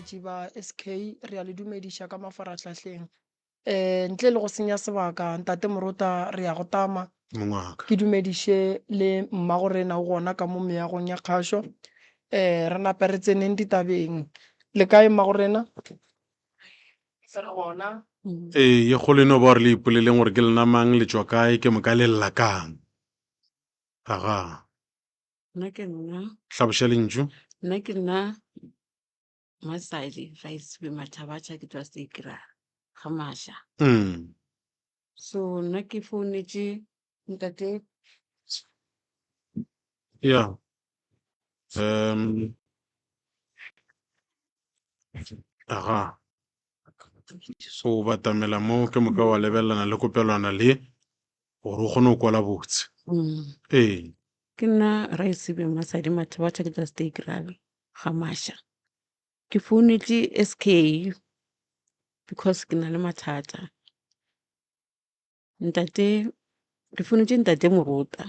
Batheeletši ba SK re a le dumediša ka mafarahlahleng. Um ntle le go senya sebaka Ntate Morota re ya go tama. Mongwaka. Ke dumediše le mmagorena o gona ka mo meagong ya kgašo. Um re nape re tseneng ditabeng. Le kae mmagorena? Re gona. Ee, ye kgolo e no ba gore le ipoleleng gore ke lena mang, le tšwa kae, ke moka le lla kang. Aga. Nna ke nna. Hlaboša lentšu. Nna ke nna Masadi Raisibe Mathabatha ke tšwa Sekra ga Masha. Mm. So nna ke founetše ntate Yeah. Um Aga. So o batamela mo ke moka wa lebelelana le kopelwana le gore o kgone go kwala botse. Mm. Ee. Ke nna Raisibe Masadi Mathabatha ke tšwa Steekral ga Masha. Ke founetše SK because ke na le mathata. Ntate ke founetše ntate Morota.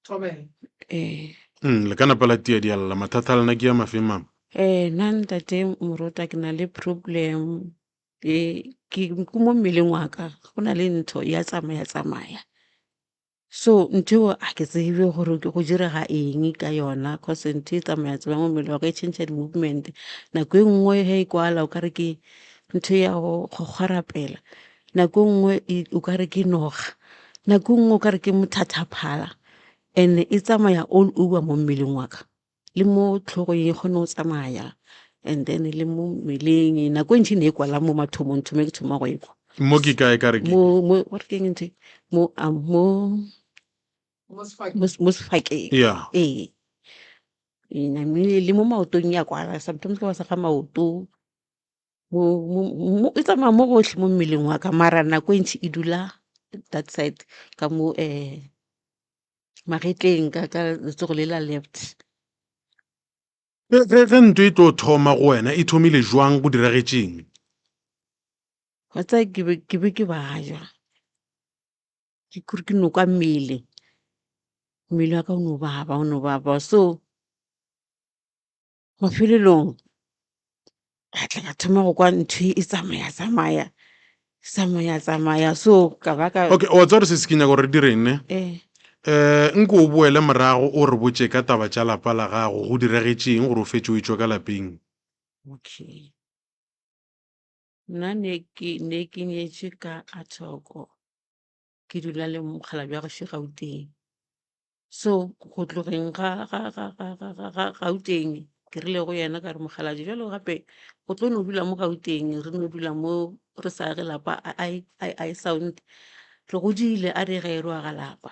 Thobela. Eh. Mm, le ka napa la tia dialla mathata a lena ke a mafeng mama? Eh, nna ntate Morota ke na le problem e ke ke mo mmeleng wa ka go na le ntho ya tsamaya tsamaya. So ntho eo ga ke tsebe gore ke go direga eng ka yona cause ntho e tsamaya tsamaya mo mmeleng wa ka e change di-movement. Nako e nngwe ge e kwala o kare ke ntho ya go kgwarapela, nako e nngwe o kare ke noga, nako e nngwe o kare ke mothathaphala and e tsamaya all over mo mmeleng wa ka. Le mo tlhogong e kgone go tsamaya and then le mo mmeleng nako e ntši ne e kwala mo mathomong thome ke thoma go e kwa. Mo ke kae ka re ke? Mo mo wa re ke eng ntho e? Mo mo mo sefakeng. Yeah. Ee. E namile le mo maotong ya kwala sometimes ke ba sa ga maoto mo mo e tsamaya mo gotlhe mo mmeleng wa ka mara nako e ntši e dula that side ka mo magetleng ka ka letsogo le la left. Ge ge ge ntho e tlo thoma go wena e thomile jwang go diragetšeng? Wa tseba ke be ke be ke baja ke kore ke no kwa mmele mmele wa ka o no baba o no baba so Mafelelong ka tla ka thoma go kwa ntho e tsamaya tsamaya tsamaya tsamaya so ka ba ka Okay, wa tseba gore se se ke nyaka gore re direng ne? Eh. Eh, nko o boele morago o re botše ka taba tša lapa la gago, go diragetšeng gore o fetše o etšwa ka lapeng? Okay. Nna ne ke ne ke nyetše ka Athoko, ke dula le mokgalabje wa gešo Gauteng. So go tlogeng ga ga ga ga ga ga ga Gauteng ke rile go yena ka re mokgalabje bjalo gape o tlo no dula mo Gauteng re no dula mo re sa age lapa a e sound re godile a re ge re aga lapa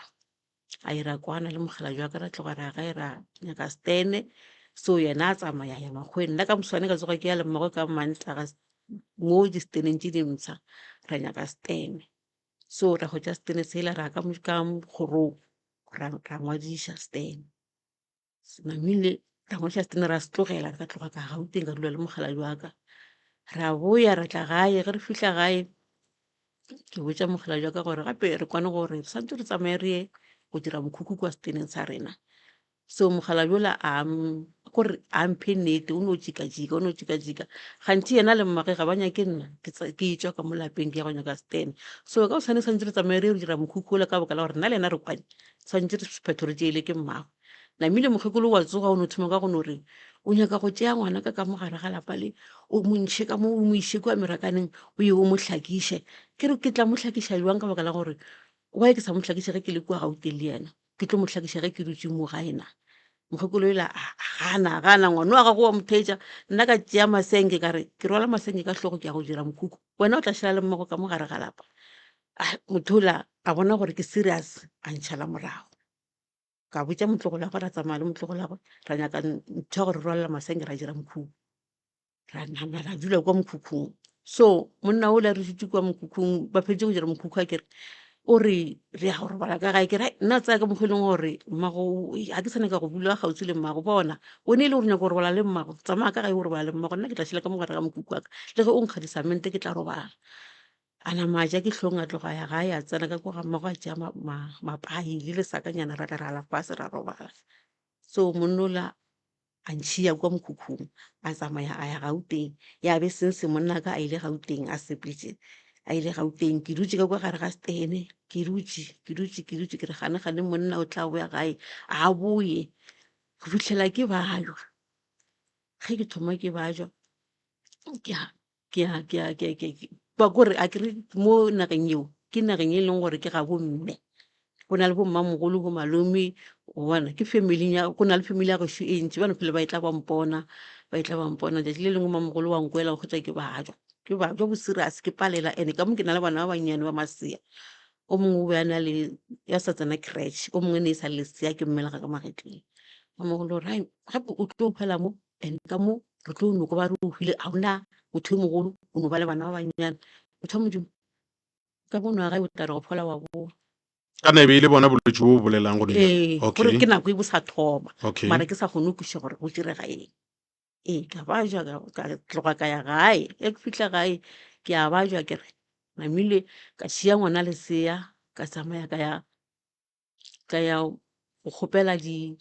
a ira kwana le mokgalabje wa ka ra tloga ra gae ra nyaka stene so yena a tsamaya ya makgoweng nna ka moswane ka tsoga ke ya le mmagwe ka Mantaga mo disteneng tše dintsha ra nyaka stene. So ra hwetša setene sela ra ka ka kgorong ra ra ngwadiša setene. Namile ra ngwadiša setene ra se tlogela ka tloga ka Gauteng ka dula le mokgalabje wa ka. Ra boya ra tla gae ge re fihla gae ke botša mokgalabje wa ka gore gape re kwane gore re santse re tsamaye re ye go dira mokhukhu kwa seteneng sa rena. So mokgalabje yola a kore a mphe nnete o no jika-jika o no jika-jika kganthe yena le mmagwe ga ba nyake nna ke tšwa ka mo lapeng ke ya go nyaka stene so ka gosane tshwanetse re tsamaye re ye go dira mokhukhu ola ka baka la gore nna le yena re kwane tshwanetse re sephetho re tšeele ke mmagwe namile mokgekolo wa tsoga o no thoma ka go no re o nyaka go tšea ngwana ka ka mo gare ga lapa le o mo ntšhe ka mo o mo iše kua merakaneng o ye o mo hlakiše ke re ke tla mo hlakiša jwang ka baka la gore why ke sa mo hlakiše ge ke le kua Gauteng le yena ke tlo mo hlakiša ge ke dutše mo gae na mokgekolo yola a gana a gana ngwana wa gago wa mo theetša nna ka tšea masenke ka re ke rwala masenke ka hlogo ke ya go dira mokhukhu wena o tla šala le mmago ka mo gare ga lapa motho ola a bona gore ke serious a ntšhala morago ka botša motlogolo wa gagwe ra tsamaya le motlogolo wa gagwe ra nyaka ntho ya go re rwalela masenke ra dira mokhukhu. Ra nama ra dula kwa mokhukhung. So monna ola re dutše kua mokhukhung ba feditše go dira mokhukhu akere o re re ya go robala ka gae ke re nna tsaya ka mokgwa e leng gore mmago ga ke sa nyaka go dula kgauswi le mmago bona o ne e le gore nyaka go robala le mmago tsamaya ka gae o robala le mmago nna ke tla šala ka mo gare ga mokhukhu wa ka le ge o nkga disamente ke tla robala. A nama a ja ke hlong a tloga a ya gae a tsena ka kwa ga mmago a tšea mapai le lesakanyana ra tla ra la fase ra robala. So monna ola. A ntšhia kua mokhukhung, a tsamaya a ya Gauteng. Ya be since monna ka a ile Gauteng, a sepetše a ile Gauteng, ke dutše ka kua gare ga stene, ke dutše, ke dutše, ke dutše, ke re gane gane monna o tla boya gae, a boye go fihlela ke bajwa. Ge ke thoma ke bajwa, ke a ke a ke a ke ke ba kore a kere mo nageng eo ke nageng e leng gore ke ga bomme go na le bo mmamogolo bo malome o bona ke family ya go na le family ya gešo e ntši ba no phele ba e tla ba mpona ba e tla ba mpona tšatši le lengwe mmamogolo wa nkwela o hwetša ke bajwa ke bajwa bo serious ke palela and ka mo ke na le bana ba bannyane ba masea o mongwe o be a na le ya sa tsena creche o mongwe ne e sa le lesea ke mmelega ka magetleng mmamogolo o re "Hai, gape o tlo hwela mo and ka mo re tlo no ba re o hwile ga gona motho yo mogolo o no ba le bana ba bannyane motho wa modimo ka mo nwa gae o tla re go phola wa boa Kana e be e le bona bolwetši bo bo bolelang go ee gore ke nako e bo sa thoma mara ke sa kgone go kwešiša gore go direga eng ee ka bajwa ka tloga ka ya gae ge ke fihla gae ke a bajwa ke re namile ka šia ngwana lesea ka tsamaya ka ya ka ya go kgopela di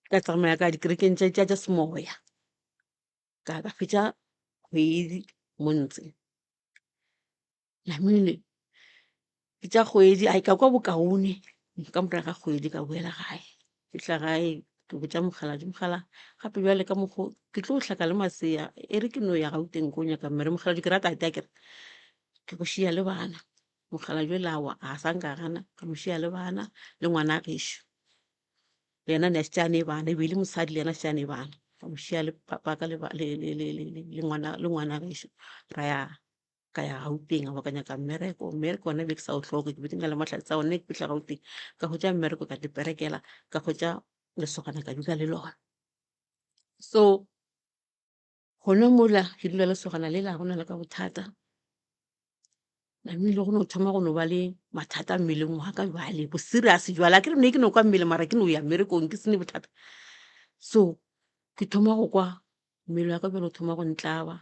ka tsamaya ka ya dikerekeng tša semoya ka ka fetša kgwedi mo ntse. Namile fetša kgwedi ai ka kwa bokaone ka morago ga kgwedi ka boela gae. Fihla gae ke botša mokgalabje, mokgala gape bjale ka mokgo ke tlo hlaka le masea e re ke no ya Gauteng ko nyaka mmereko. Mokgalabje ke ra tate akere ke go šia le bana. Mokgalabje yola aowa a sa nka gana ka mo šia le bana le ngwana gešo. Le yena ne a šetše a ne bana e be e le mosadi le yena a šetše a ne bana. Ka mo šia le papaka le ngwana le ngwana gešo ra ya ka ya Gauteng a ba ka nyaka mmereko. Mmereko wona be ke sa o hloke ke be ke na le mahlatse a one ke fihla Gauteng ka hwetša mmereko ka iperekela ka hwetša lesogana ka dula le lona. So gona mola ke dula lesogana lela go na le ka bothata. Namile go no thoma go no ba le mathata mmeleng wa ka bjale bo serious bjale akere ne ke no kwa mmele mara ke no ya mmerekong ke sene bothata. So ke thoma go kwa mmele wa ka bjale o thoma go ntlaba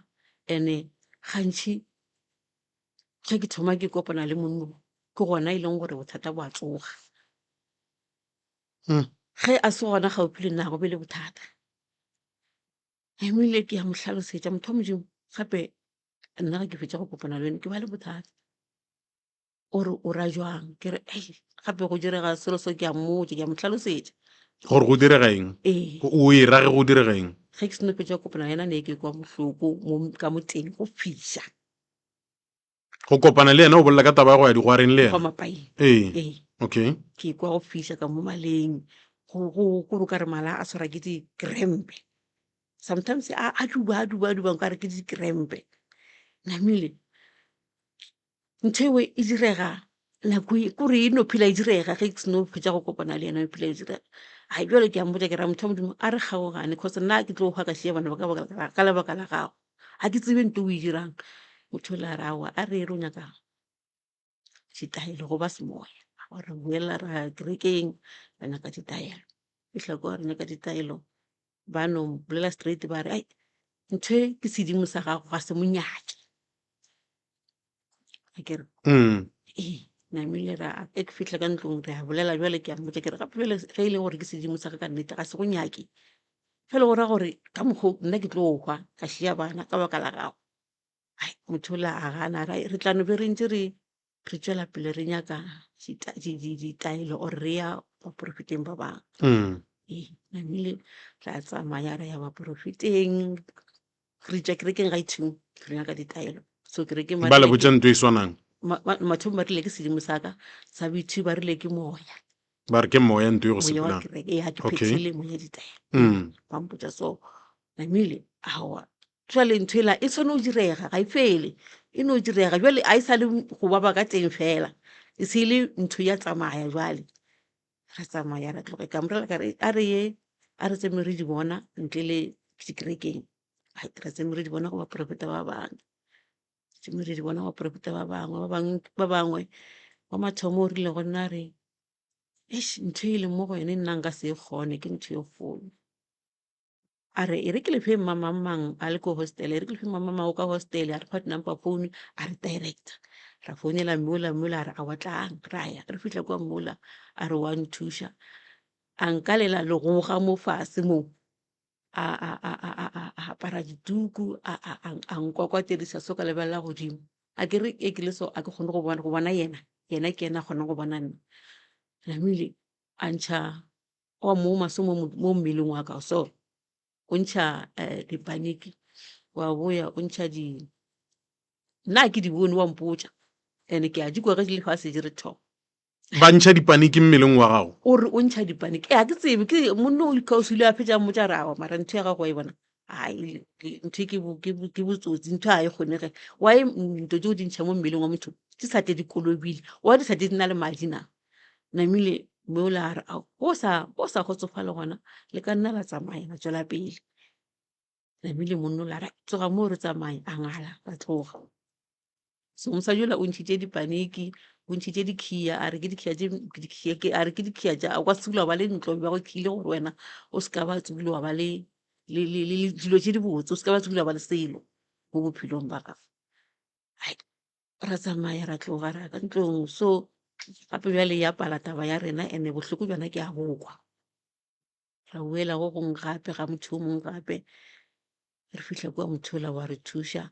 and-e gantši ge ke thoma ke kopana le monna o ke gona e leng gore bothata bo a tsoga. Ge a se gona gaufi le nna ga go be le bothata. Ebile ke a mo hlalosetša motho wa Modimo gape nna ge ke fetša go kopana le wena ke ba le bothata. O re o ra jwang? Ke re ei gape go direga selo so ke a mmotša ke a mo hlalosetša. Gore go direga eng? Ee. O e ra ge go direga eng? Ge ke seno fetša go kopana le yena ne ke kwa bohloko mo ka mo teng go fiša. Go kopana le yena o bolela ka taba ya go ya digwareng le Go yena? mapaing. Ee. Ee. Okay. Ke kwa go fiša ka mo maleng go go go ka re mala a tshwara ke dikrempe. Sometimes a a duba a duba a duba nkare ke dikrempe. Namile ntho eo e direga nako e kore e no phela e direga ge ke seno fetša go kopana le yena e phela e direga. Hai bjale ke a mmotša ke ra motho wa Modimo a re kgaogane cause nna ke tlo hwa ka šia bana ba ka ka lebaka la gago. Ga ke tsebe nto o e dirang. Motho yola a re aowa a re ye re yo nyaka ditaelo go ba semoya. Ra boela ra ya kerekeng ra nyaka ditaelo. Fihla kwa re nyaka ditaelo ba no bolela straight ba re ai ntho e ke sedimo sa gago ga se monyake. Akere ee namile ra ge ke fihla ka ntlong re a bolela bjale ke a mmotša ke re gape bjale ge e le gore ke sedimo sa ka ka nnete ga se go nyake fela go ra gore ka mokgo nna ke tlo hwa ka šia bana ka baka la gago. Ai motho ola a gana a re re tla no be re ntše re re tšwela pele re nyaka ditaelo or re ya baporofeteng ba bangwe. Ee namile ra tsamaya ra ya baporofeteng re tšwa kerekeng ga ithung re nyaka ditaelo so kerekeng ba le botša ntho e swanang mathomo ba rile ke sedimo sa ka sa boithuti ba rile ke moya ba re ke moya ntho e go moya wa sepelang kereke ee ga ke Okay. phethile moya ditaelo Mm. ba mpotša so namile aowa jwale ntho ela e tshwane go direga ga e fele e no direga jwale a e sa le go baba ka teng fela e se le ntho ya tsamaya jwale ra tsamaya ra tloga ka morela ka re a re ye a re tseme re di bona ntle le dikerekeng ra tseme re di bona go baprofeta ba bangwe tseme re di bona go baprofeta ba bangwe ba bangwe ba bangwe wa mathomo o rile go nna re eish ntho e leng mo go yone nna nka se e kgone ke ntho e kgolo A re, E re ke le fe mmamangmang a le ko hostel, e re ke le fe mmamangmang o ka hostel, a re fa di-number phone, a re director. Ra founela mme ola, mme ola a re aowa tlang, ra ya. Re fihla kwa mme ola a re wa nthuša. A nkalela legoga mo fase mo, a a a a a a a apara dituku, a a a a nkwakwatelisa so ka lebelela godimo. A ke re e ke le so a ke kgone go bona go bona yena, yena ke yena a kgonang go bona nna. Namile a ntšha wa mo maso mo mo mmeleng wa ka so o ntšha um dipaniki wa boya o ntšha di nna a ke di bone wa mpotša and ke a di kwa ge di le fase di re tho. Ba ntšha dipaniki mmeleng wa gago? O re o ntšha dipaniki. Ee, ga ke tsebe. Ke monna o because o ile a fetša a mmotša a re aowa mara ntho ya gago wa e bona ai ntho e ke ke botsotsi ntho ga e kgonege. Why ntho tšeo di ntšha mo mmeleng wa motho di sa tle di kolobile, why di sa tle di na le madi na? Namile mme o le a re ao o sa o sa kgotsofale gona le ka nna la tsamaya la tšwela pele. Namile monna o la re tloga moo re tsamaye a ngala ra tloga. So mosadi yola o ntšhitše dipaniki, o ntšhitše dikhiya, a re ke dikhiya tše dikhiya ke a re ke dikhiya tša o ka se wa ba le ntlo ba go khile gore wena o se ka ba tsogile wa ba le le le le dilo tše dibotse, o se ka ba tsogile wa ba le selo mo bophelong ba gago. Ai ra tsamaya ra tloga ra ya ka ntlong so gape bjale ya pala taba ya rena and-e bohloko bjona ke a bo kwa. Ra boela go gongwe gape ga motho o mongwe gape, re fihla kua motho yola wa re thuša.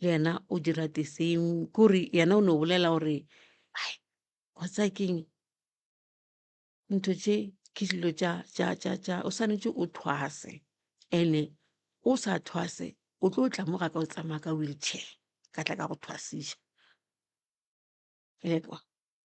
Le yena o dira the same kore yena o no bolela gore ai wa tseba keng ntho tše ke dilo tša tša tša tša o swanetše o thwase and-e o sa thwase o tlo tla mo ga ka o tsamaya ka wheelchair ka tla ka go thwasiša lekwa.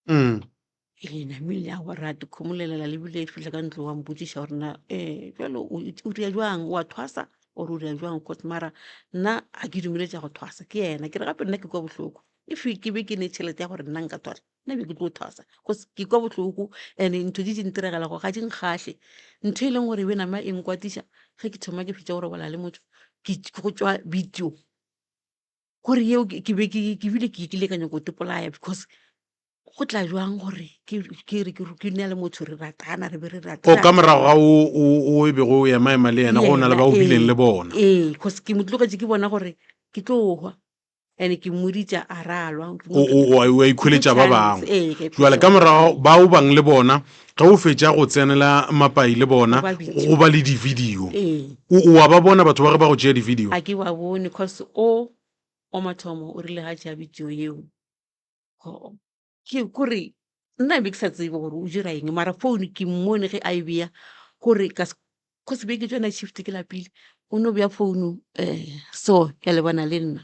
Ee, namile a ra dikhomolelela le bile fihla ka ntlo wa mpotšiša gore na um jalo o dira jwang wa thwasa or o dira jwang cause mara nna ga ke dumele tša go thwasa ke yena ke re gape nna ke kwa bohloko if ke be ke ne tšhelete ya gore nna nka thwasa nna be ke tlo thwasa cause ke kwa bohloko and ntho di di ntiregela gore ga di nkgahle ntho e leng gore e be nama e nkwatiša ge ke thoma ke fetša go robala le motho ke go tšwa video Gore yeo ke be ke ke bile ke kile ka nyaka go ipolaya because go tla jwang gore ke ke re ke ke nna le motho re ratana re be re O ka morago ga o o o e bego o ema ema le yena go na le ba o bileng le bona. Ee, cause ke mo tlogetše ke bona gore ke tlo hwa and ke mmoditša a ralwa. O o o a ikhweletša ba bangwe. Ee, ka Jwale ikhweletša ka ba morago bangwe. ba o bang le bona ge o fetša go tsenela mapai le bona Go ba video. go ba le di-video. Ee. O o a ba bona batho ba ge ba go tšea di-video? A ke ba bone cause o wa mathomo o rile ga tšea video yeo go ke kore nna be ke sa tsebe gore o dira eng mara phone ke mmone ge a e bea gore ka cause be ke tšwa night shift ke lapile o no bea phone um so ya lebana le nna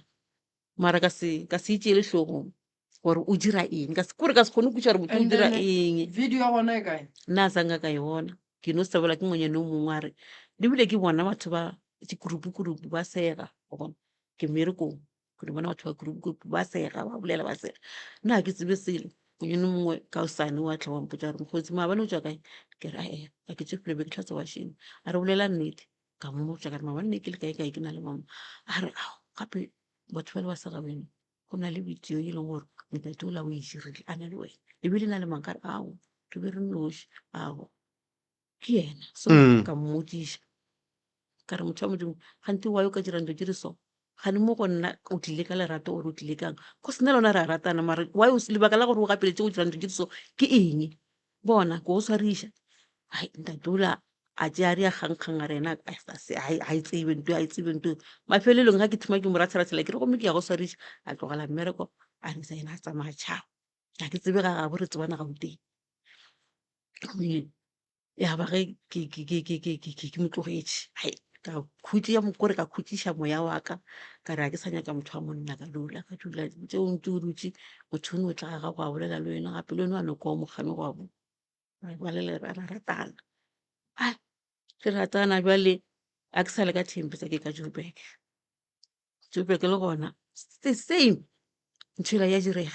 mara ka se ka se e tšeele hlogong gore o dira eng ka se kore ka se kgone go kwešiša gore motho o dira eng. Video ya gona e kae? Nna a sa nka ka e bona ke no sebela ke ngwanyana o mongwe a re le bile ke bona batho ba dikurupu-kurupu ba sega wa bona ke mmerekong ke no bona batho ba kurupu-kurupu ba sega ba bolela ba sega nna ga ke tsebe selo ngwanyana o mongwe ka hosane wa tla wa mpotša gore mokgotsi maabane o tšwa kae ke re ae ga ke tšwe felo be ke hlatswa washene a re bolela nnete ka mmotša ka re maabane ne ke le kae kae ke na le mama a re ao gape batho ba le ba sega wena go na le video e leng gore ntate ola o e dirile a na le wena e be le na le mang ka re ao re be re noši ao ke yena so ka mmotšiša ka re motho wa modimo gante wa yo ka dira ntho di re so gane mo go nna o tlile ka lerato ore o tlile kang cause nna le wena re a ratana mara why lebaka la gore o gapeletše go dira ntho di re so ke eng bona ke go swariša ai ntate ola a tšea a rea kgangkgang a re yena ga e tsebe nto ga e tsebe nto. Mafelelong ga ke thoma ke mo ratharathela ke re gomme ke ya go swariša, a tlogela mmereko a re yena a tsamaya tšhaba. Ga ke tsebe ga gabo re tsebana Gauteng. Ya ba ge ke mo tlogetše ka khutša kore ka khutšiša moya wa ka ka re ga ke sa nyaka motho wa monna ka dula ka dula ntše o ntše o dutše motho o no tla ga gago a bolela le wena gape le wena wa no kwa o mo kganyoga wa bo ra ba le ra ratana. Ai re ratana bjale a ke sa le ka Tembisa ke ka Joburg. Joburg le gona the same ntho ela ya direga.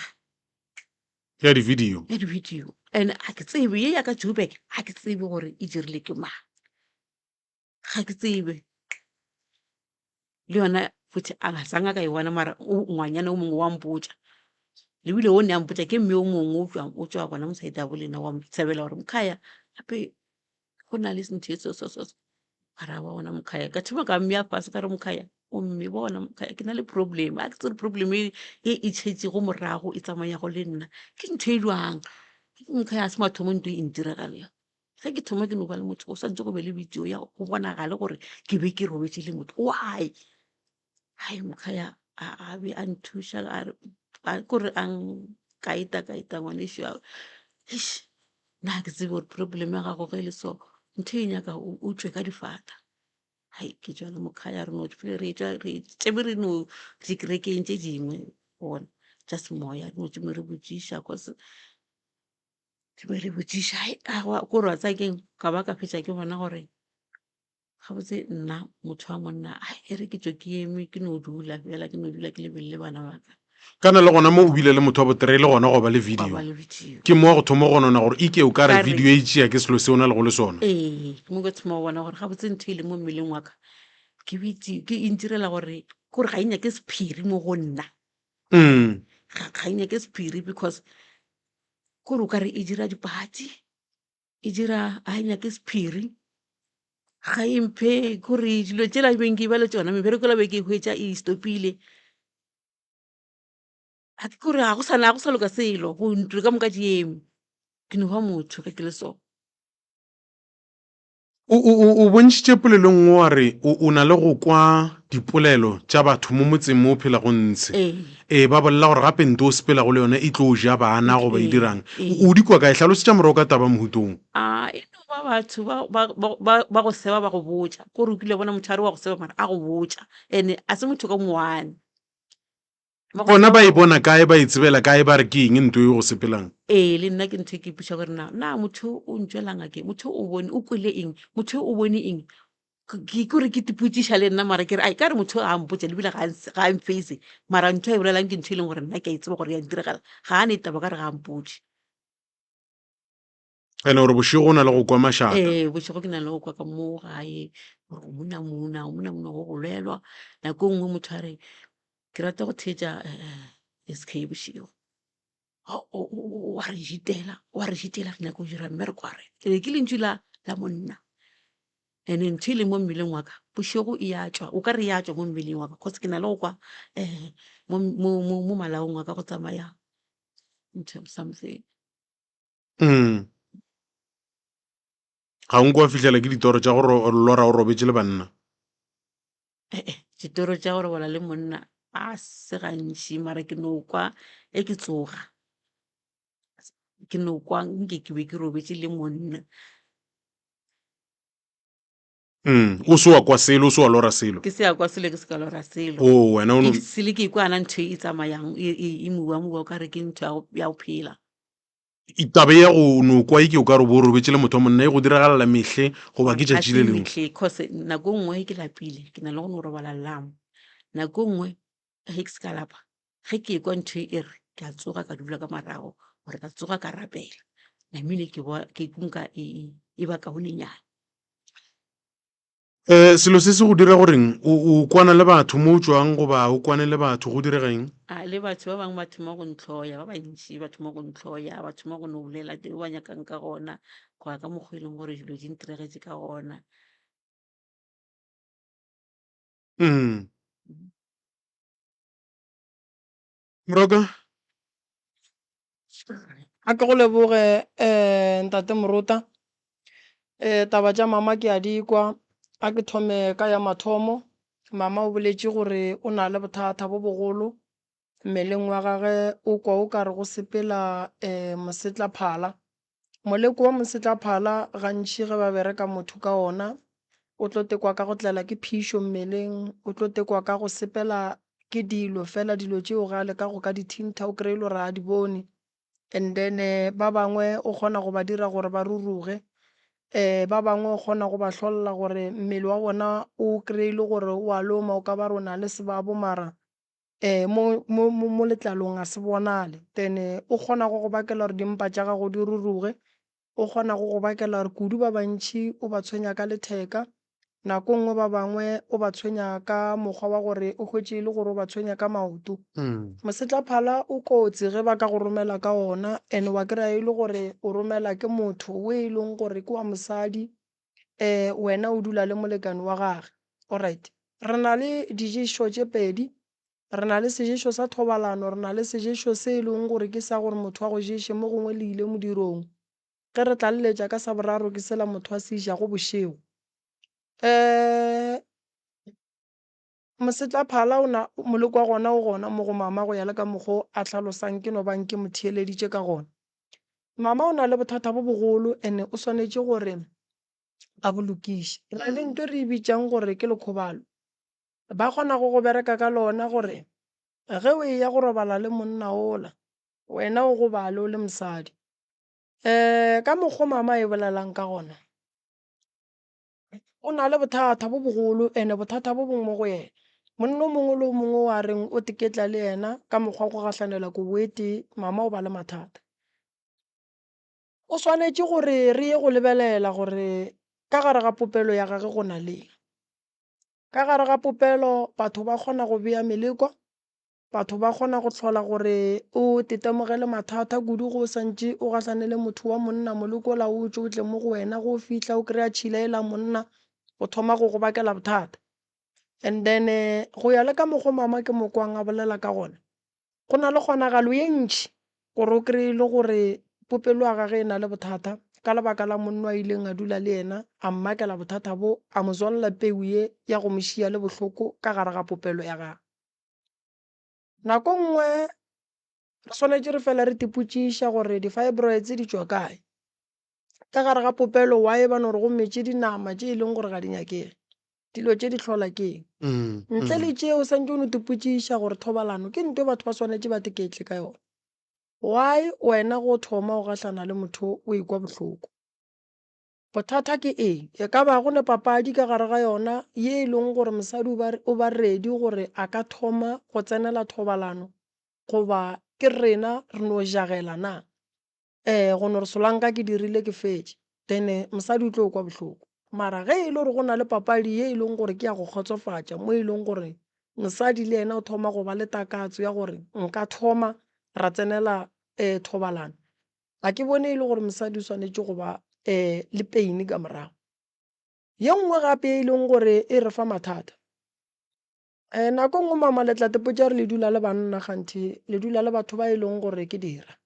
Ya di-video. Ya di-video and a ke tsebe ye ya ka Joburg ga ke tsebe gore e dirile ke mang. Ga ke tsebe le yona futhi a ga sa ka e bona mara ngwanyana o mongwe wa mpotša le bile o ne a mpotša ke mme o mongwe o tšwang o tšwa gona mosadi a bolena wa ntshebela gore mkhaya gape go na le ntho e so so so ka ra bona mkhaya ka thoma ka mmea fase ka re mkhaya o mme bona mkhaya ke na le problem a ke tsebe problem e e tšhetšego morago e tsamayago le nna ke ntho e jwang mkhaya a se mathomo ntho e ntiragalela. Ge ke thoma ke no ba le motho, go swantse go be le video ya go bonagale gore ke be ke robetše le motho. Why? Hai mokhaya a a be a nthuša a re a kore a nkaeta kaeta ngwanešu a eish nna ga ke tsebe gore problem ya gago ge e le so ntho e nyaka o tšwe ka difata. Hai ke tšwa le mokhaya re no phele re etšwa re tšebe re no dikerekeng tše dingwe bona tša semoya re no tšeme re botšiša cause ke be re botšiša hai aowa kore wa tseba keng ka ba ka fetša ke bona gore gabotse nna motho wa monna ai e re ke tšwe ke eme ke no dula fela ke no dula ke lebelele bana ba ka. Kana le gona mo o bile le motho wa boterei le gona gwa ba le Gwa video. ba le video. Ke mo wa go thoma go nona gore eke o ka re Ka re video e tšea ke selo se o na lego le sona. Ee, ke mo ke thoma go bona gore gabotse ntho e leng mo mmeleng wa ka ke video ke e ntirela gore kore ga e nyake sephiri mo go nna. Mm. Ga ga e nyake sephiri because kore o ka re e dira dipatsi e dira ga e nyake sephiri ga e mphe kore dilo tšela beng ke ba le tšona mebereko la be ke e hwetša e stopile ga ke kore ga go sa ga go sa loka selo go ntlo ka moka di eme ke no ba motho ge ke le so. O, o, o, o bontšhitše polelo e nngwe wa re o, o na le go kwa dipolelo tša batho mo motseng mo o phelago ntshe. Ee. Ee, ba bolela gore gape nto o sepelago le yona e tlo ja bana goba e Ee, dirang. ee. O, o di kwa kae? Hlalosetša morago ka taba mohutong. A e no ba batho ba, ba, ba, ba, ba go seba ba go botša. Kore o kile wa bona motho a re wa go seba mara a go botša. And-e a se motho ka mo one. Bona ba e bona kae, ba e tsebela kae, ba re ke eng nto e go sepelang? Ee, le nna ke ntho e ke ipotša gore na na motho o ntšwela ngakeng, motho o bone o kwele eng, motho o bone eng. Ke kore ke ipotšiša le nna mara ke re ai ka re motho ga a mpotša ebile ga a mface mara ntho a e bolelang ke ntho e leng gore nna ke a e tseba gore ya ntiragala, ga a ne taba ka re ga a mpotše. Ene gore bošego o na le go kwa mašata. Ee, bošego ke na le go kwa ka mo gae gore o mona mona, o mona mona go bolelwa. Nako e nngwe motho a re ke rata go theetša S_K bošego. Wa re šitela, wa re šitela re nyaka go dira mmereko wa rena. Ee, ke lentšu la la monna and-e ntho e leng mo mmeleng wa ka bošego e ya tšwa, o ka re ya tšwa mo mmeleng wa ka cause ke na le go kwa mo malaong wa ka go tsamaya ntho something. Mm. Ga o nko wa fihlela ke ditoro tša go lora o robetše le banna? Eh, ditoro tša go robala le monna a se gantši mara ke no kwa e ke tsoga ke no kwa nke ke be ke robetše le monna. Mm, o se wa kwa selo, o se wa lora selo. Ke se ya kwa selo, ke se ka lora selo. O wena o no. Ke sele ke ikwa ana ntho e tsamayang e e e muwa muwa o ka re ke ntho ya go ya go phela. Taba ya go no kwa eke o ka re bo robetše le motho wa monna e go diragalela mehle goba ke Ga tšatši se le lengwe. mehle cause nako nngwe ge ke lapile ke na le go no robala llamo. Nako nngwe ge ke se ka lapa ge ke ekwa ntho e re ke a tsoga ka dula ka marago gore ka tsoga ka rapela namile ke bo ke nka e e ba kaonenyana. Um selo se se go dira goreng o o kwana le batho mo o tšwang goba o kwane le batho go direga eng? A le batho ba bangwe ba thoma go ntlhoya ba bantši ba thoma go ntlhoya ba thoma go no bolela tse ba nyakang ka gona go ya ka mokgwa e leng gore dilo di ntiregetše ka gona. Mm. Moroka. A ke go leboge um ntate Morota. Um taba tša mama ke a di kwa. A ke thome ka ya mathomo. Mama o boletše gore o na le bothata bo bogolo mmeleng wa gage, o kwa o ka re go sepela um mosetlaphala. Moleko wa mosetlaphala gantši ge ba bereka motho ka ona, o tlo tekwa ka go tlela ke phišo mmeleng, o tlo tekwa ka go sepela ke dilo fela dilo tšeo ge a leka go ka di thintha o kry-e le gore ga a di bone. And then ba bangwe o kgona go ba dira gore ba ruruge, ba bangwe o kgona go ba hlolla gore mmele wa bona o kry-e le gore o a loma o ka ba re o na le sebabo mara mo, mo, mo, mo letlalong a se bonale. Then o kgona go go bakela gore dimpa tša gago di ruruge, o kgona go go bakela gore kudu ba bantši o ba tshwenya ka letheka, nako nngwe ba bangwe o ba tshwenya ka mokgwa wa gore o hwetše e le gore o ba tshwenya ka maoto. Mosetlaphala o kotsi ge ba ka go romela ka ona and wa kry-a e le gore o romela ke motho o e leng gore ke wa mosadi wena o dula le molekane wa gage. Alright, re na le diješo tše pedi, re na le seješo sa thobalano, re na le seješo se e leng gore ke sa gore motho a go ješe mo gongwe le ile modirong. Ge re tlaleletša ka sa boraro ke sela motho a se jago bošego. Um Mosetlaphala o na moleko wa gona o gona mo go mama go ya le ka mokgo a hlalosang ke no bang ke mo theeleditše ka gona. Mama o na le bothata bo bogolo ene o swanetše gore a bo lokiše. Re na le ntho e re e bitšang gore ke lekhobalo. Ba kgona go go bereka ka lona gore ge o eya go robala le monna ola, wena o gobale o le mosadi. Um ka mokgo mama e bolelang ka gona, o na le bothata bo bogolo and-e bothata bo bongwe mo go yena. Monna o mongwe le o mongwe o a reng o teketla le yena ka mokgwa wa go gahlanela kobo e tee, mama o ba le mathata. O swanetše gore re ye go lebelela gore ka gare ga popelo ya gage go na le eng. Ka gare ga popelo batho ba kgona go bea meleko, Batho ba kgona go hlola gore o tetemogele mathata kudu ge o santše o gahlane le motho wa monna molekola o tšwe o tle mo go wena ge o fihla o kry-a tšhila ela monna o thoma go go bakela bothata. And then go ya le ka mokgo mama ke mo kwang a bolela ka gona, go na le kgonagalo ye ntši gore o kry-e le gore popelo ya gage e na le bothata ka lebaka la monna a ileng a dula le yena a mmakela bothata bo a mo tswalela peu ye ya go mo šia le bohloko ka gare ga popelo ya gagwe. Nako nngwe re swanetše re fela re tipotšiša gore di-fibroids di tšwa kae. Ka gare ga popelo why ba no re go metše dinama tše e leng gore ga di nyakege. Dilo tše di hlola ke eng? Ntle le tšeo santše o no tipotšiša gore thobalano ke ntho e batho ba swanetše ba teketle ka yona. Why wena go thoma o gahlana le motho o ekwa bohloko? Bothata ke eng? E ka ba go ne papadi ka gare ga yona ye e leng gore mosadi o ba, o ba ready gore a ka thoma go tsenela thobalano goba ke rena re no jagela na? Ee, go no re solanka ke dirile ke fetše, then mosadi o tlo kwa bohloko. Mara ge e le gore go na le papadi ye e leng gore ke ya go kgotsofatša mo e leng gore mosadi le yena o thoma go ba le takatso ya gore nka thoma ra tsenela thobalano, Ga ke bone e le gore mosadi o swanetše go ba le pain ka morago. Ye nngwe gape e leng gore e re fa mathata, nako e nngwe mama le tla tepotša re le dula le banna kganthe le dula le batho ba e leng gore ke dira.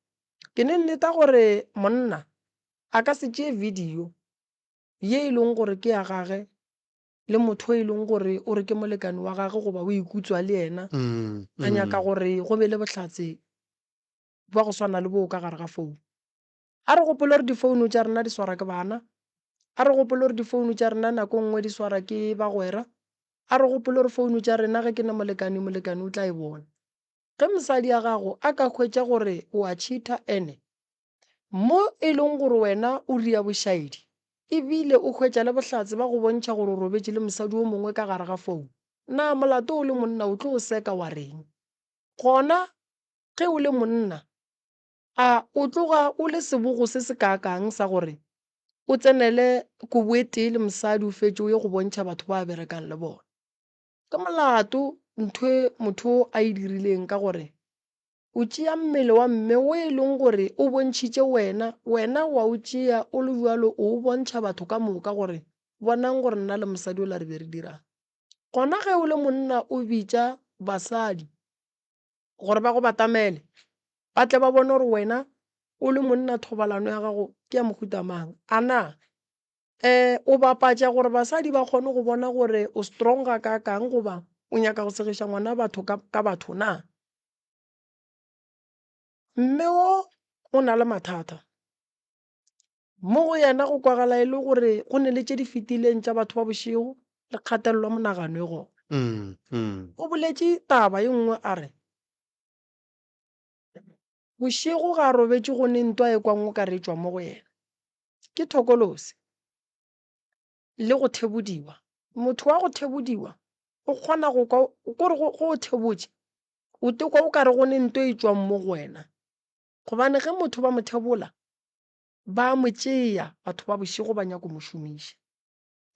Ke ne nneta gore monna a ka se tšee video ye e leng gore ke ya gage le motho e leng gore o re ke molekane wa gage goba o ikutswa le yena, a nyaka gore go be le bohlatse bja go swana le boo ka gare ga founu. A re gopole gore difounu tša rena di swara ke bana, a re gopole gore difounu tša rena nako nngwe di swara ke bagwera, a re gopole gore founu tša rena ge ke ne molekane, molekane o tla e bona. Ge mosadi ya gago a ka hwetša gore o a cheater ene mo e leng gore wena o ria bošaedi ebile o hwetša le bohlatse ba go bontšha gore o robetše le mosadi o mongwe ka gare ga founu, na molato o le monna o tlo o seka wa reng? Gona Ge o le monna, a o tloga o le sebogo se se kaakang sa gore o tsenele kobo e tee le mosadi o fetše o ye go bontšha batho ba a berekang le bona? Ke molato ntho e motho o a e dirileng ka gore o tšea mmele wa mme o e leng gore o bontšhitše wena, wena wa o tšea o le bjalo o o bontšha batho ka moka gore bonang gore nna le mosadi ola re be re dirang. Gona ge o le monna o bitša basadi gore ba go batamele, ba tle ba bone gore wena o le monna thobalano ya gago ke ya mohuta mang. A na o bapatša gore basadi ba kgone go bona gore o strong gakaakang goba o nyaka go segiša ngwana batho ka batho na? Mme wo o na le mathata. Mo go yena go kwagala e le gore go ne le tše di fetileng tša batho ba bošego le kgatelelo ya monagano e gona. O boletše taba ye nngwe a re, Bošego ga a robetše go ne ntwa e kwang o ka re e tšwa mo go yena. Ke thokolosi le go thebodiwa. Motho wa go thebodiwa o kgona go kwa kore go o thebotše o tekwa o ka re go ne ntwa e tšwang mo go wena. Gobane ge motho ba mo thebola ba mo tšea batho ba bošego ba nyako mo šomiša.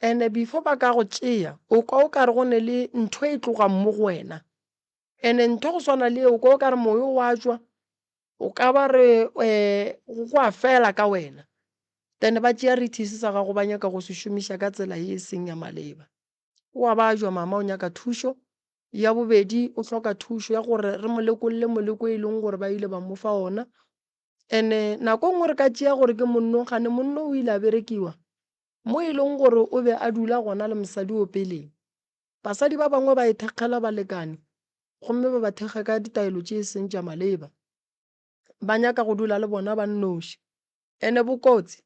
And-e before ba ka go tšea o kwa o kare go ne le ntho e tlogang mo go wena. And-e ntho go swana le eo o kwa o kare moyo wa tšwa, o ka ba re go a fela ka wena. Then ba tšea rethisi sa gago ba nyaka go se šomiša ka tsela ye e seng ya maleba. O a bajwa mama o nyaka thušo. Ya bobedi o hloka thušo ya gore re mo lekolle moleko e leng gore ba ile ba mo fa ona. Ene nako e nngwe re ka tšea gore ke monno, kgane monno o ile a berekiwa mo e leng gore o be a dula gona le mosadi o peleng. Basadi ba bangwe ba ithekgela balekane gomme ba ba thekga ka ditaelo tše e seng tša maleba. Ba nyaka go dula le bona ba nnoši. Ene bokotsi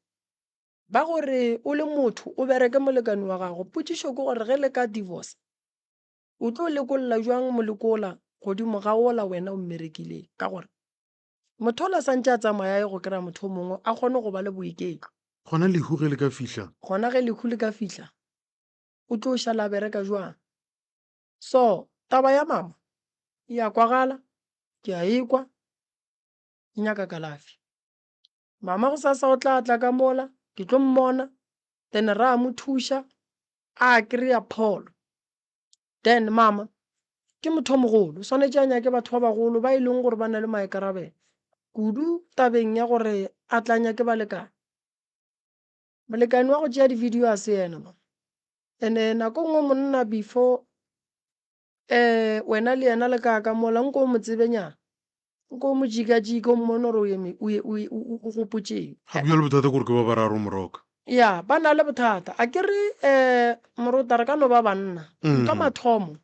ba gore o le motho o bereke molekane wa gago, potšišo ke gore ge le ka divorce o tlo lekolla bjang molekola godimo ga wola wena o mmerekileng ka gore Motho ola santše a tsamaya a ye go kry-a motho o mongwe a kgone go ba le boiketlo. Gona lehu ge le ka fihla? Gona ge lehu le ka fihla, o tlo šala a bereka jwang? So, taba ya mama e a kwagala, ke a e kwa, e nyaka kalafi. Mama gosasa o tla tla ka mola, ke tlo mmona, then ra mo thuša, a kry-a pholo. Then mama ke motho o mogolo, o swanetše a nyake batho ba bagolo ba e leng gore ba na le maikarabelo kudu tabeng ya gore a tla nyake balekane. Molekane wa go tšea di-video a se yena mama. And-e nako e nngwe monna before wena le yena le ka ka mola nko o mo tsebenyana. Nko o mo jikajike o mmone gore o eme o o o o gopotšeng. Gape bjale bothata ke gore ke ba bararo Moroka. Ya, ba na le bothata. A ke re um Morota re ka no ba banna. Ntwa mathomo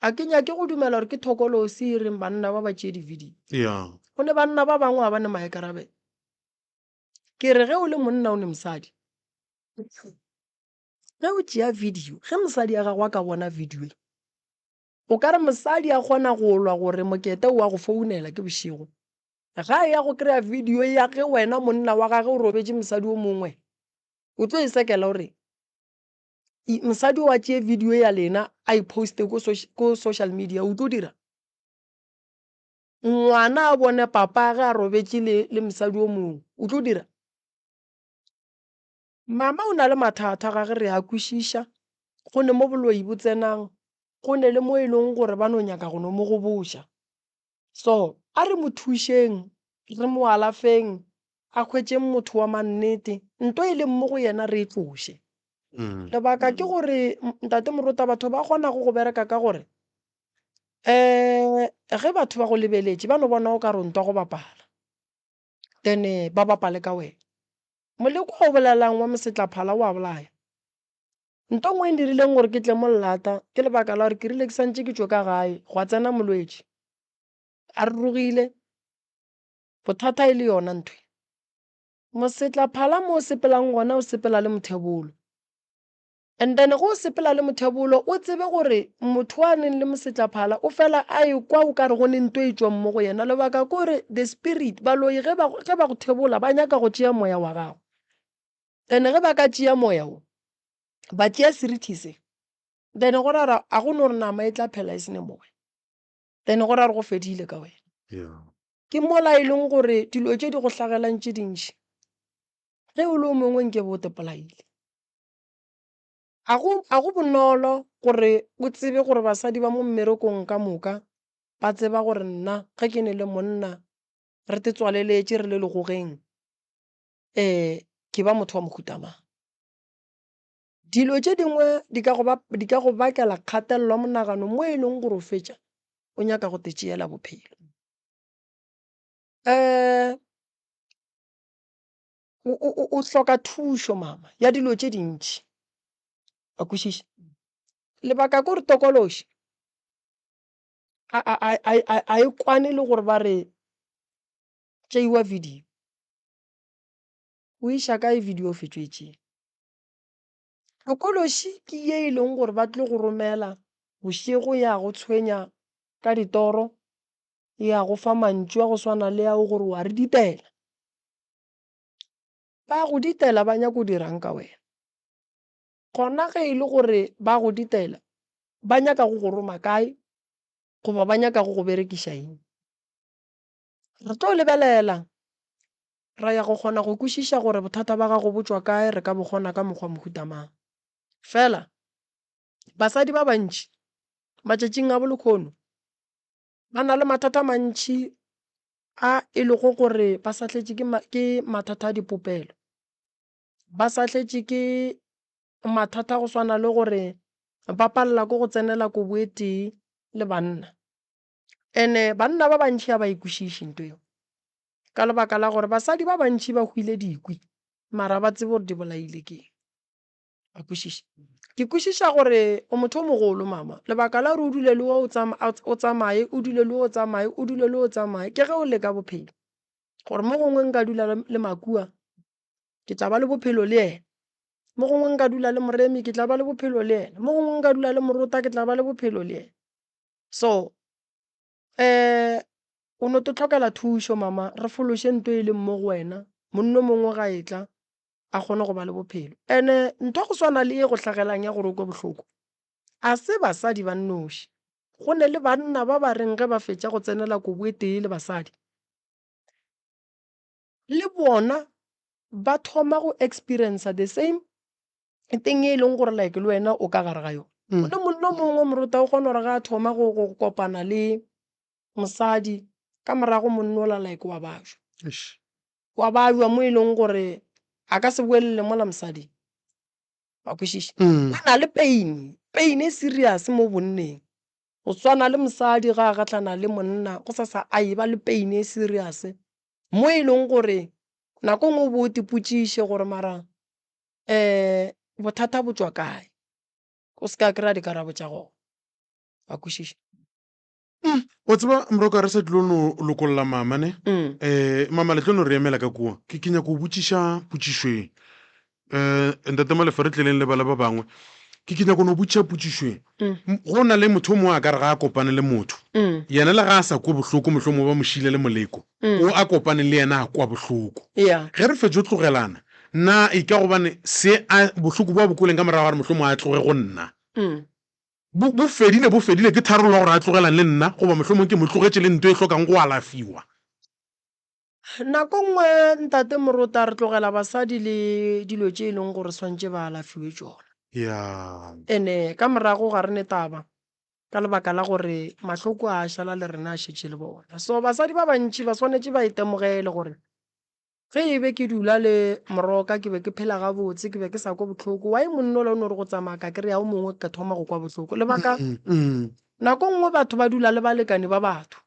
a ke nyake go dumela gore ke thokolosi e reng banna ba ba tšee di-video. Ya. Go ne banna ba bangwe ga ba ne maikarabelo. Ke re ge o le monna o ne mosadi, ge o tšea video, ge mosadi ya gago a ka bona video e, O ka re mosadi a kgona go lwa gore mokete o a go founela ke bošego. Ga a ya go kry-a video ya ge wena monna wa gage o robetše mosadi o mongwe, o tlo e sekela o reng? Mosadi o a tšee video ya lena a e poste ko social media, o tlo dira? Ngwana a bone papa ge a robetše le mosadi o mongwe, o tlo dira? Mama o na le mathata ga ge re a kwešiša, go ne mo boloi bo tsenang, go ne le mo e leng gore ba no nyaka go no mo goboša. So a re mo thušeng, re mo alafeng, a hwetšeng motho wa mannete, nto e leng mo go yena re e tloše. Lebaka ke gore Ntate Moruta batho ba kgonago go bereka ka gore ge batho ba go lebeletše ba no bona o ka re o ntwa go bapala, then ba bapale ka wena. Moleko o bolelang wa mosetlaphala o a bolaya. Nto nngwe e ndirileng gore ke tle mo llata ke lebaka la gore ke rile ke santše ke tšwe ka gae gwa tsena molwetši a rurugile, bothata e le yona ntho e. Mosetlaphala mo o sepelang gona o sepela le mothebolo. And then ge o sepela le mothebolo o tsebe gore motho a neng le mosetlaphala o fela a ekwa o ka re go ne nto e tšwang mo go yena. Lebaka ke gore the spirit, baloi ge ba ge ba go thebola ba nyaka go tšea moya wa gago. And ge ba ka tšea moya wo, ba tšea seriti se, then go ra gore a go no re nama e tla phela e se ne moya. Then go ra gore go fedile ka wena. Yeah. Ke mola e leng gore dilo tše di go hlagelang tše dintši, ge o le o mongwe nke be o te polaile. A go, a go bonolo gore o tsebe gore basadi ba mo mmerekong ka moka ba tseba gore nna ge ke ne le monna re te tswaleletše re le legogeng, um ke ba motho wa mohuta mang. Dilo tše dingwe di ka go ba, di ka go bakela kgatelelo ya monagano mo e leng gore o fetša o nyaka go te tšeela bophelo. Um o, o, o, o hloka thušo mama ya dilo tše dintši. Wa kwešiša? Lebaka ke gore tokološi a, a, a, a, a, a e kwane le gore ba re tšeiwa video. O iša kae video o fetšo e tšea? Tokološi ke ye e leng gore ba tlo go romela bošego ya go tshwenya ka ditoro, ya go fa mantšu a go swana le ao gore wa re ditela. Ba go ditela ba nyako dirang ka wena? Gona ge e le gore ba go ditela ba nyaka go go roma kae goba ba nyaka go go berekiša eng? Re tlo lebelela ra ya go kgona go kwešiša gore bothata ba gago bo tšwa kae, re ka bo kgona ka mokgwa mohuta mang. Fela basadi ba bantši matšatšing a bolekhono ba na le mathata a mantši a e lego gore ba sahletše ke ke mathata a dipopelo, ba sahletše ke mathata a go swana le gore ba palela ke go tsenela kobo e tee le banna. And-e banna ba bantši ga ba e kwešiše ntho eo. Ka lebaka la gore basadi ba bantši ba hwile dikwi mara ba tsebe gore di bolaile keng. Wa kwešiša? Ke kwešiša gore o motho o mogolo mama, lebaka la gore o dule le o o tsamaye, o dule le o tsamaye, o dule le o tsamaye, ke ge o leka bophelo. Gore mo gongwe nka dula le Makua, ke tla ba le bophelo le yena. Mo gongwe nka dula le Moremi, ke tla ba le bophelo le yena. Mo gongwe nka dula le Morota, ke tla ba le bophelo le yena. So um o no to tlhokela thušo mama, re fološe nto e leng mo go wena. Monno mongwe ga e tla a kgone go ba le bophelo. Ene ntho ya go swana le ye go hlagelang ya gore o kwe bohloko, a se basadi ba nnoši. Go ne le banna ba ba reng ge ba fetša go tsenela kobo e tee le basadi, le bona ba thoma go experiencer the same thing e leng gore like le wena o ka gare ga yona. Go ne monna o mongwe morota o kgona gore ga a thoma go kopana le mosadi ka morago monna ola like wa bajwa. Wa bajwa mo e leng gore a ka se boelele mola mosading. Wa kwešiša? O na le pain, pain e serious mo bonneng. Go swana le mosadi ga a gahlana le monna go sasa a e ba le pain e serious mo e leng gore nako e nngwe o bo o ipotšiše gore mara bothata bo tšwa kae, o se ka kry-a dikarabo tša gona. Wa kwešiša? Wa tseba Moroka re sa tlilo no lokolla mama ne mm. eh mama le tlo no re emela ka kua ke ke nyaka go botšiša potšišo e eh ntate Malefa re tleleng le bala ba bangwe ke ke nyaka no botšiša potšišo e mm. go na le motho o mongwe a ka re ga a kopane le motho mm. yena le ga a sa kwe bohloko mohlomongwe ba mo šile le moleko mm. o a kopane le yena a kwa bohloko yeah. ge re fetše tlogelana na e ka gobane se a bohloko bo a bo kweleng ka morago ga gore mohlomongwe a tloge go nna mm. Bo, bo fedile, bo fedile, ke tharollo ya gore a tlogelane le nna, goba mohlomongwe ke mo tlogetše le nto e hlokang go alafiwa. Nako nngwe, Ntate Morota, re tlogela basadi le dilo tše e leng gore swantše ba alafiwe tšona. Ya. Ene ka morago ga re ne taba, ka lebaka la gore mahloko a šala le rena a šetše le bona. So basadi ba bantši ba swanetše ba itemogele gore Ge e be ke dula le Moroka ke be ke phela gabotse, ke be ke sa kwe bohloko. Why monna ola o no re go tsamaya ka kry-a o mongwe ka thoma go kwa bohloko? Lebaka, nako nngwe batho ba dula le balekane ba batho.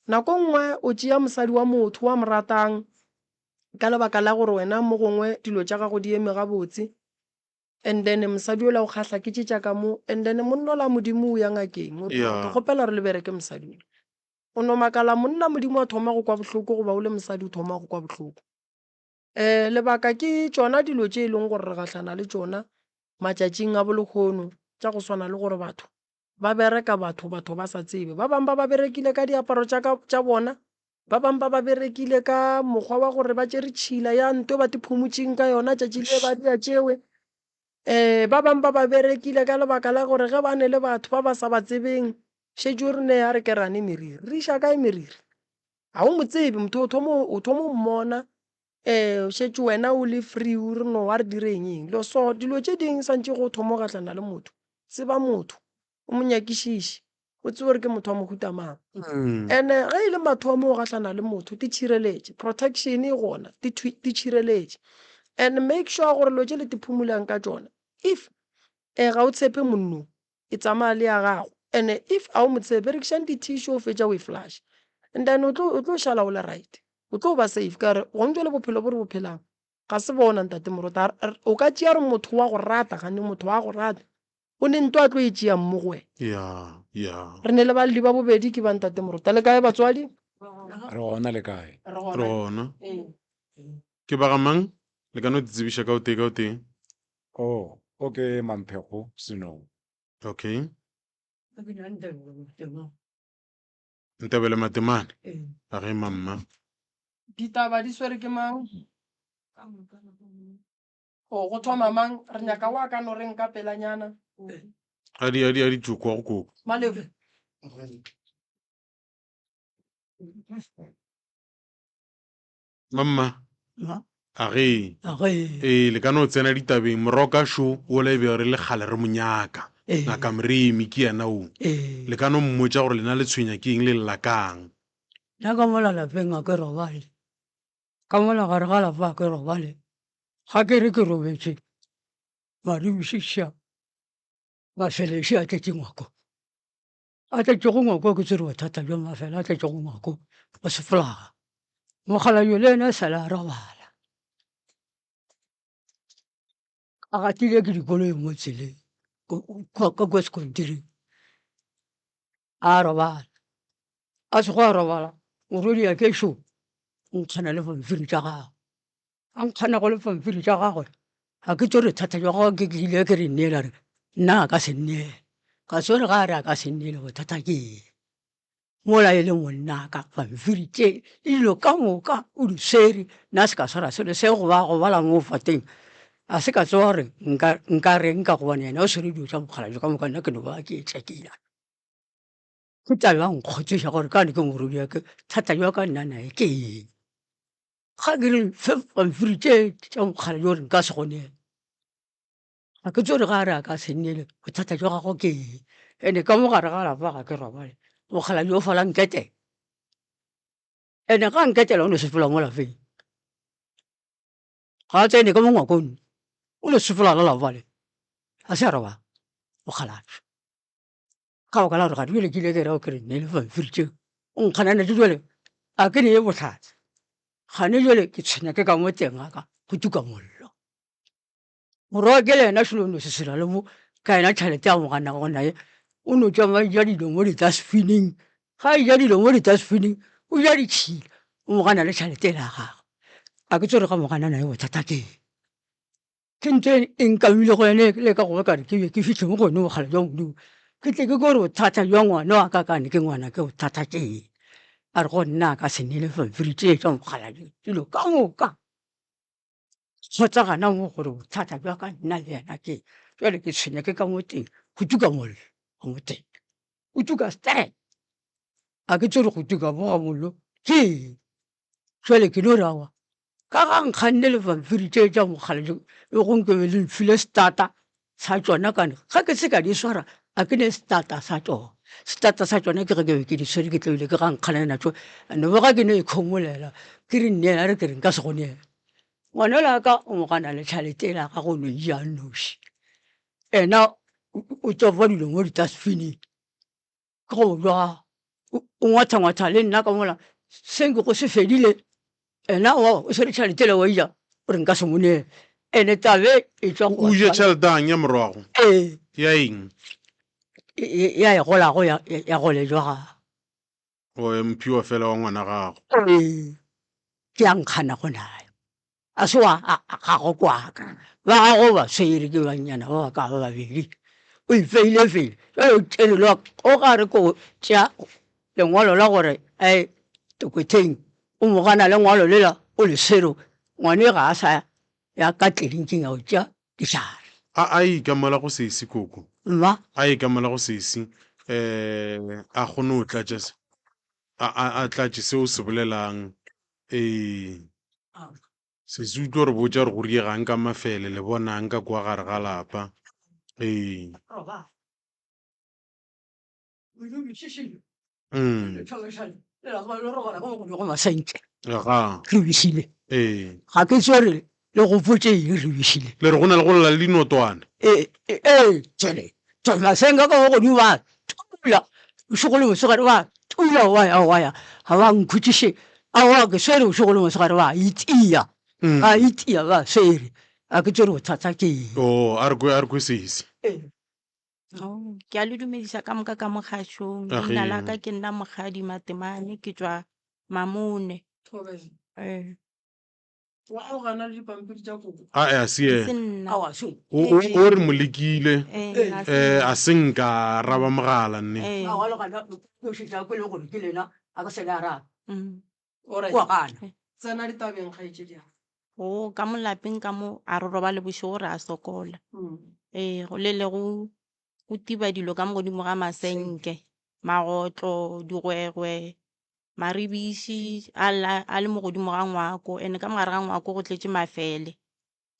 Nako nngwe o tšea mosadi wa motho o a mo ratang ka lebaka la gore wena mo gongwe dilo tša gago di eme gabotse and then mosadi ola o kgahla ke tše tša ka mo and then monna ola Modimo o ya ngakeng o re ke kgopela gore le bereke mosadi ola. O no makala monna Modimo a thoma go kwa bohloko goba o le mosadi o thoma go kwa bohloko. Um lebaka ke tšona dilo tše e leng gore re gahlana le tšona matšatšing a bolehono tša go swana le gore batho ba bereka batho batho ba sa tsebe. Ba bangwe ba ba berekile ka diaparo tša ka tša bona, ba bangwe ba ba berekile ka mokgwa wa gore ba tšere tšhila ya nto ba tiphomotšeng ka yona tšatši le ba dira tšewe. Um ba bangwe ba ba berekile ka lebaka la gore ge ba ne le batho ba ba sa ba tsebeng Šetše o re ne a re kerane meriri. Re iša kae meriri? Ga o mo tsebe motho o thoma o thoma o mmona um šetše wena o le free o re no a re dire eng eng. Lo so dilo tše dingwe swantše go thoma o gahlana le motho, tseba motho, o mo nyakišiše, o tsebe gore ke motho wa mohuta mang. And-e ge e le mathomo o gahlana le motho te tšhireletše, protection e gona, te tšhireletše. And make sure gore dilo tše le te phumulang ka tšona if ga o tshepe monnong e tsamaya le ya gago and if a o mo tsebe berekišang di-tissue o fetša o e flusha and then o tlo o tlo šala o le right o tlo ba safe ka gore gong jwale bophelo bo re bo phelang ga se bona ntate Morota o ka tšea gore motho wa go rata gane motho wa go rata o ne nto a tlo e tšeang mo go wena ya ya re ne le balli ba bobedi ke ba ntate Morota le kae batswadi Re gona le kae? Re re gona gona ee ke ba ga mang le ka no tsebiša ka o tee ka o tee Oh, o ke Mamphekgo Senong. Okay. Ntebele Matemane. A ge mamma. Ditaba di swere ke mang? O go thoma mang? Re nyaka wa ka no reng ka pelanyana. A di a di a di tšokwa go koko. Malebu. Mamma. A ge. Ee, le ka no tsena ditabeng. Moroka šo wola e be re le kgale re mo nyaka. Ngaka Moremi ke yena o. Le ka no mmotša gore lena le tshwenya ke eng le lla kang. Nna ka mola lapeng ga ke robale. Ka mola gare ga lapa ga ke robale. Ga ke re ke robetše, madubišiša mafeleši a tletše ngwako. A tletšego ngwako ke tsere bothata bja mafela a tletšego ngwako wa sefolaga. Mokgalabje le yena e sa le a robala. A gatile ke dikoloi mo tseleng ka kua sekontiring. A robala. A sego a robala, morwedi ke šo o nkgana le pampiri tša gagwe. A nkgana go le pampiri tša gagwe, ga ke tsore thata jwa gagwe ke ile ke re nneela re nna a ka se nneele. Ka tsore ga a re a ka se nneele bothata ke eng? Mola e le monna ka pampiri tše le dilo ka moka o di swere, nna se ka swara selo se go ba go bala mo fateng. A se ka tseba gore nka nka reng ka gobane yena o swere dilo tša mokgalabje ka moka nna ke no ba ke etšakile. Ke taba ya nkgotsoša gore kane ke morwedi wa ka, thata bja ka nna naye ke eng? Ga ke re fe pampiri tše tša mokgalabje gore nka se go neele. Ga ke tsebe ga a re a ka se nneele bothata jwa gagwe ke eng. And-e ka mo gare ga lapa ga ke robale, mokgalabje o fela a nketela. And-e ga a nketela o no sepela mo lapeng, ga a tsene ka mo ngwakong, o no sepela la lapa le, ga se a robala mokgalabje. Ka baka la gore ga bjale ke ile ke ra ke re nne le pampiri tšeo o nkgananetše jale a ke neye bohlatse gane jale ke tshwenya ke ka mo teng ga ka go tuka mollo. Morwa ke le yena šolo no sesela le mo ka yena tšhelete ya mo gana go naye o no tšama a ja dilo mo di-dustbin-ing ga a ja dilo mo di-dustbin-ing o ja ditšhila o mo gana le tšhelete ela ya gagwe a ke tsebe gore ga mo gana naye bothata ke eng. Ke ntho e nkamile go yone le ka go ka re ke be ke fihle mo go yone bokgale jwa Modimo ke tle ke kore bothata jwa ngwana wa ka kane ke ngwana ke bothata ke eng a re go nna a ka se neele pampiri tše tša mokgalabje dilo ka moka. Kgotsa gana mo gore bothata bja ka nna le yena ke jale ke tshwenya ke ka mo teng go tuka mollo ka mo teng o tuka straight a ke tsere go tuka mo ga mollo ke eng jale ke no re aowa ka ga nkganne le pampiri tše tša mogala e go nke be le mfile stata sa tšona kane ga ke se ka di swara a ke ne stata sa tšona stata sa tšona ke ge ke be ke di swere ke tlabile ke ga nkganne natšo and bo ga ke no ikhomolela ke re nneela re ke re nka se go neela ngwana la ka o mo gana le tšhalete la ga go no ja noši ena o topa dilo mo di-dustbin-ing ke go jwa o ngwatha-ngwatha le nna ka mola se nkego se fedile ena wa o swere tšhelete le wa ija o re nka se mo neele ene tabe e tšwa o je tšhelete ang ya morago ee ya eng ya e golago ya ya gole jwa gago o mphiwa fela wa ngwana gago ee ke ya nkgana go nayo A se wa gago kwaka. Ba gago ba swere ke bannyana ba ba ka ba babedi. O ipeile pele. Jale o tšere le o ga re ko tšea lengwalo la gore a ye tokotheng. O mo gana lengwalo lela o le swere. Ngwane ga a sa ya ka tleliniking ya go tšea dihlare. A a ikamola go sesi koko. Mma. A ikamola go sesi eh a kgone go tlatša se a a a tlatše se o se bolelang ee. Sesi o tlo re botša gore go riegang ka mafele le bonang ka kwa gare ga lapa. Ee. Mm. Aga. Re bešile. Ee. Ga ke tsebe gore le gopotše eng re bešile. Le re go na le go lla le dinotwane. Ee, ee, tšwele, tšwele masenka ka mo godimo ba tula bošego le mosegare ba tula wa ya wa ya ga ba nkhutšiše aowa ke swere bošego le mosegare ba itia ba itia ba swere a ke tsere bothata ke eng. Oh, a re kwe a re kwe sesi. Oh, ke a le dumediša ka moka ka mogašong. Leina la ka ke nna Mokgadi Matemane, ke tšwa Mamone. Thobela. Eh. Wa o gana le dipampiri tša koko? A a se E se yena. nna. Aowa se. O o o re mo lekile Eh, ga se eh nna. a se nka araba mogala nne. Eh. Aowa le gana o šetše a kwele gore ke lena a ka se le arabe. Mm. Alright. Wa gana. Tsena ditabeng kgaetšedi ya. Oh, ka mo lapeng ka mo a re robale bošego re a sokola. Mm. Eh, go le le go go tiba dilo ka mo godimo ga masenke, magotlo, digwegwe, maribiši a lla a le mo godimo ga ngwako and ka mo gare ga ngwako go tletše mafele.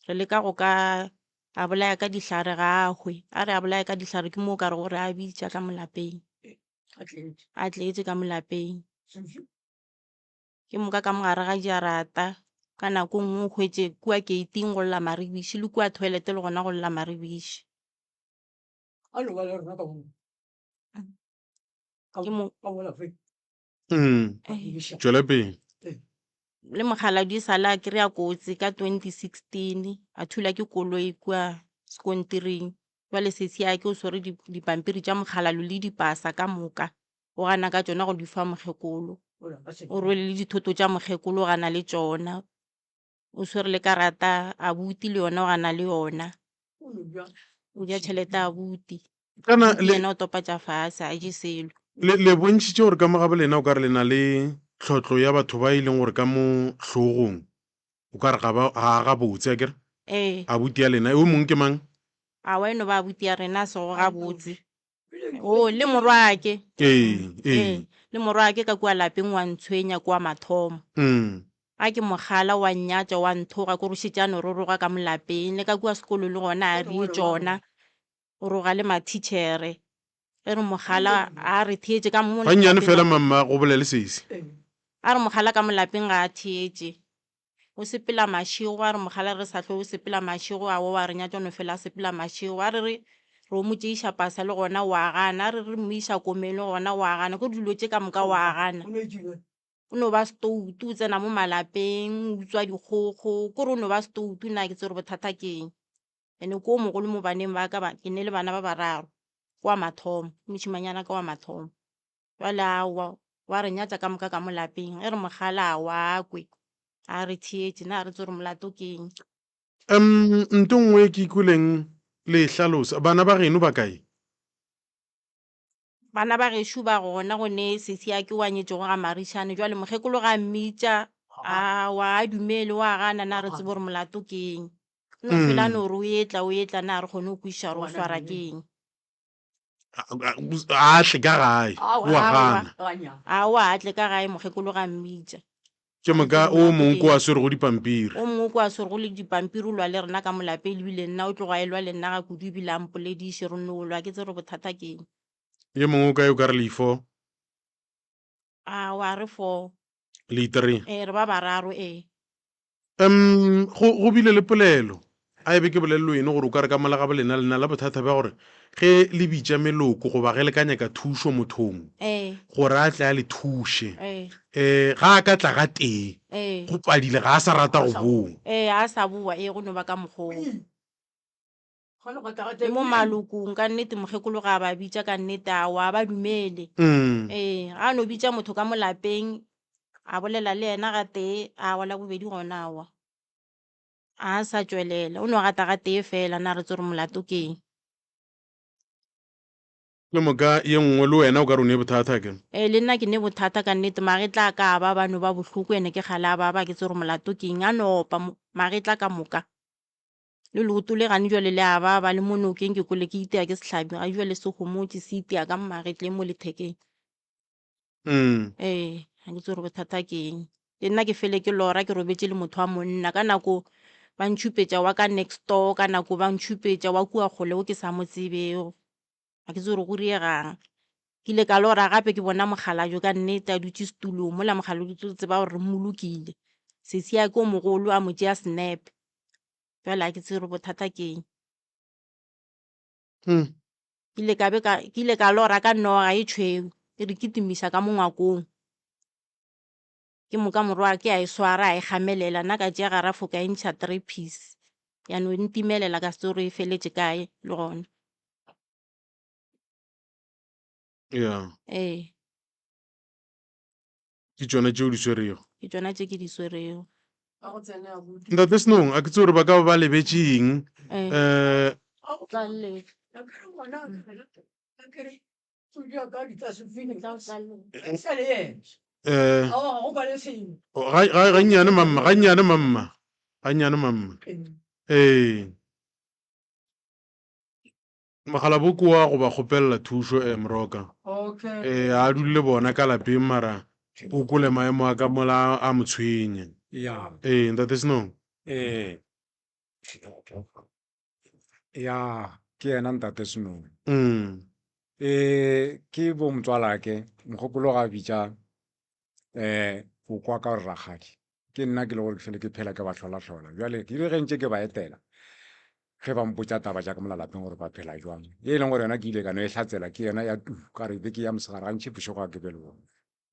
Re leka go ka a bolaya ka dihlare ga a hwe, a re a bolaya ka dihlare ke mo o ka rego re a bitša ka mo lapeng, a tletše ka mo lapeng. Ke moka ka mo gare ga jarata ka nako e nngwe o hwetše kua gate-ing go lla maribiši le kua toilet le gona go lla maribiši. Ke mo Mm. Eh. Tšwela pele. Le mokgalabje e sa le a kry-a kotsi ka 2016 a thula ke koloi kua sekontiring. Jwale sesi ya ke o swere dipampiri tša mokgalalo le dipasa ka moka, o gana ka tšona go di fa mokgekolo. O rwele le dithoto tša mokgekolo o gana le tšona. O swere le karata abuti le yona o gana le yona. O ja tšhelete abuti. Kana le Yena o topa tša fase a je selo. Le, le bontšhitše gore ka mo gabo lena o ka re le na le tlhotlo ya batho ba e leng gore ka mo hlogong o ka re ga ba ga gabotse akere? Ee. Abuti ya lena yo mongwe ke mang? Aowa e no ba abuti ya rena a sego gabotse. O le morwake. Ee, ee. Ee, le morwake ka kua lapeng wa ntshwenya kwa mathomo. A ke mogala wa nnyatša wa nthoga ko re šetše a no roroga ka mo lapeng le ka kua sekolong le gona a re tšona. O roga le mathitšhere. Ge re mogala a re theetše ka mo Gannyane fela mamma go bolele sesi. A re mogala ka mo lapeng ga a theetše. O sepela mašego a re mogala re sa hlwe o sepela mašego a wa re nyatša no fela a sepela mašego. A re re re o mo tšeiša pasa le gona wa gana. A re re mo iša komeng le gona wa gana. Ko dilo tše ka moka wa gana. O no ba stoutu o tsena mo malapeng o utswa dikgogo. Kore o no ba stoutu nna ga ke tsebe gore bothata ke eng. Ene ke o mogolo mo baneng ba ka ba, ke ne le bana ba bararo, ke wa mathomo, ke mošimanyana ka wa mathomo. Jwale aowa, wa re nyatša ka moka ka mo lapeng, ge re mo kgala aowa a kwe, a re theetše, na re tsebe gore molato ke eng. Um nto nngwe e ke ikweleng le e hlalosa, bana ba geno ba kae? Bana ba gešo ba gona, go ne sesi ya ke wa nyetšego ga Marišane, jwale mokgekolo ga a mmitša, aowa a dumele, wa gana, na re tsebe gore molato ke eng. O no fela a no re o etla, o etla, na re kgone go kwešiša gore o swara ke eng. A tle ka gae, o a gana. Aowa, a tle ka gae, mokgekolo ga a mmitša. Ke moka o mongwe ko a swerego dipampiri. O mongwe ko a swerego le dipampiri o lwa le rena ka mo lapeng ebile nna o tloga a elwa le nna ga kudu ebile a mpolediše re no lwa ke tsebe gore bothata ke eng. Ye mongwe o kae o ka re le ifo? Aowa re fo. Le itree? Ee re ba bararo ee. Um go, go bile le polelo, a e be ke bolelelo eno gore o ka re ka mola ga bolena le na le bothata bja gore ge le bitša meloko goba ge le ka nyaka thušo mothong Ee. gore a tle a le thuše, Ee. um ga a ka tla ga tee, Ee. go padile ga a sa rata go boa. Ee, ga a sa boa, ee, go no ba ka mokgwa oo. Le mo malokong, ka nnete mokgekolo ga a ba bitša ka nnete, aowa, a ba dumele. Ee, ga a no bitša motho ka mo lapeng, a bolela le yena gatee, aowa la bobedi gona aowa. A sa tšwelela, o no gata gatee fela, na re tsebe gore molato ke eng. Ke moka ye nngwe le wena o ka re o ne bothata ke. Ee, le nna ke ne bothata ka nnete, magetla a ka a baba, a no ba bohloko, ene ke kgale a baba, ke tsebe gore molato ke eng, a no opa magetla ka moka. Le leoto le gane jwale le a baba, le mo nokeng ke kwele ke itia ke sehlabi, ga jwale se homotše se itia ka mo magetleng mo lethekeng. Ee, ga ke tsebe gore bothata ke eng. Le nna ke fele ke lora ke robetše le motho wa monna, ka nako ba ntšhupetša wa ka next door, ka nako ba ntšhupetša wa kua kgole wo ke sa mo tsebego. Ga ke tsebe gore go diegang. Ke ile ka lora gape ke bona mokgalabje ka nnete a dutše setulong, mola mokgalabje o tseba gore re mmolokile. Sesi ya ke o mogolo a mo tšea senepe. Bjale ga ke tsebe gore bothata ke eng. Ke ile ka be ka, ke ile ka lora ka noga e tšhweu e re kitimiša ka mo ngwakong. Ke moka morwa ke a e swara a e gamelela, nna ka tšea garafo ka e ntšha 3 piece. Ya no ntimelela ka se tsebe gore e feletše kae le gona. Yeah. Ee. Ke tšona tše o di swerego. Ke tšona tše ke di swerego. Ntate Senong, a ke tsebe gore ba ka ba ba lebetše eng. Eh. Eh, eh, ga- ga- gannyane mamma, gannyane mamma, gannyane mamma. Ee. Mogalaboko wa go ba kgopelela thušo eh, Moroka. Okay. Eh, a dule le bona ka lapeng mara o kole maemo a ka mola a mo tshwenya. Ya. Ee, Ntate Senong. Eh. Ya, ke yena Ntate Senong. Eh, ke bo motswalake, mogopolo ga bitša eh o kwa ka gore rakgadi. Ke nna ke le gore ke fele ke phela ke ba hlola-hlola. Bjale ke ile ge ntše ke ba etela, ge ba mpotša taba tša ka mola lapeng gore ba phela jwang, ye e leng gore yona ke ile ka no e hlatsela ke yona ya tu, ka re be ke ya mosegare gantši bošego ga ke be le bona.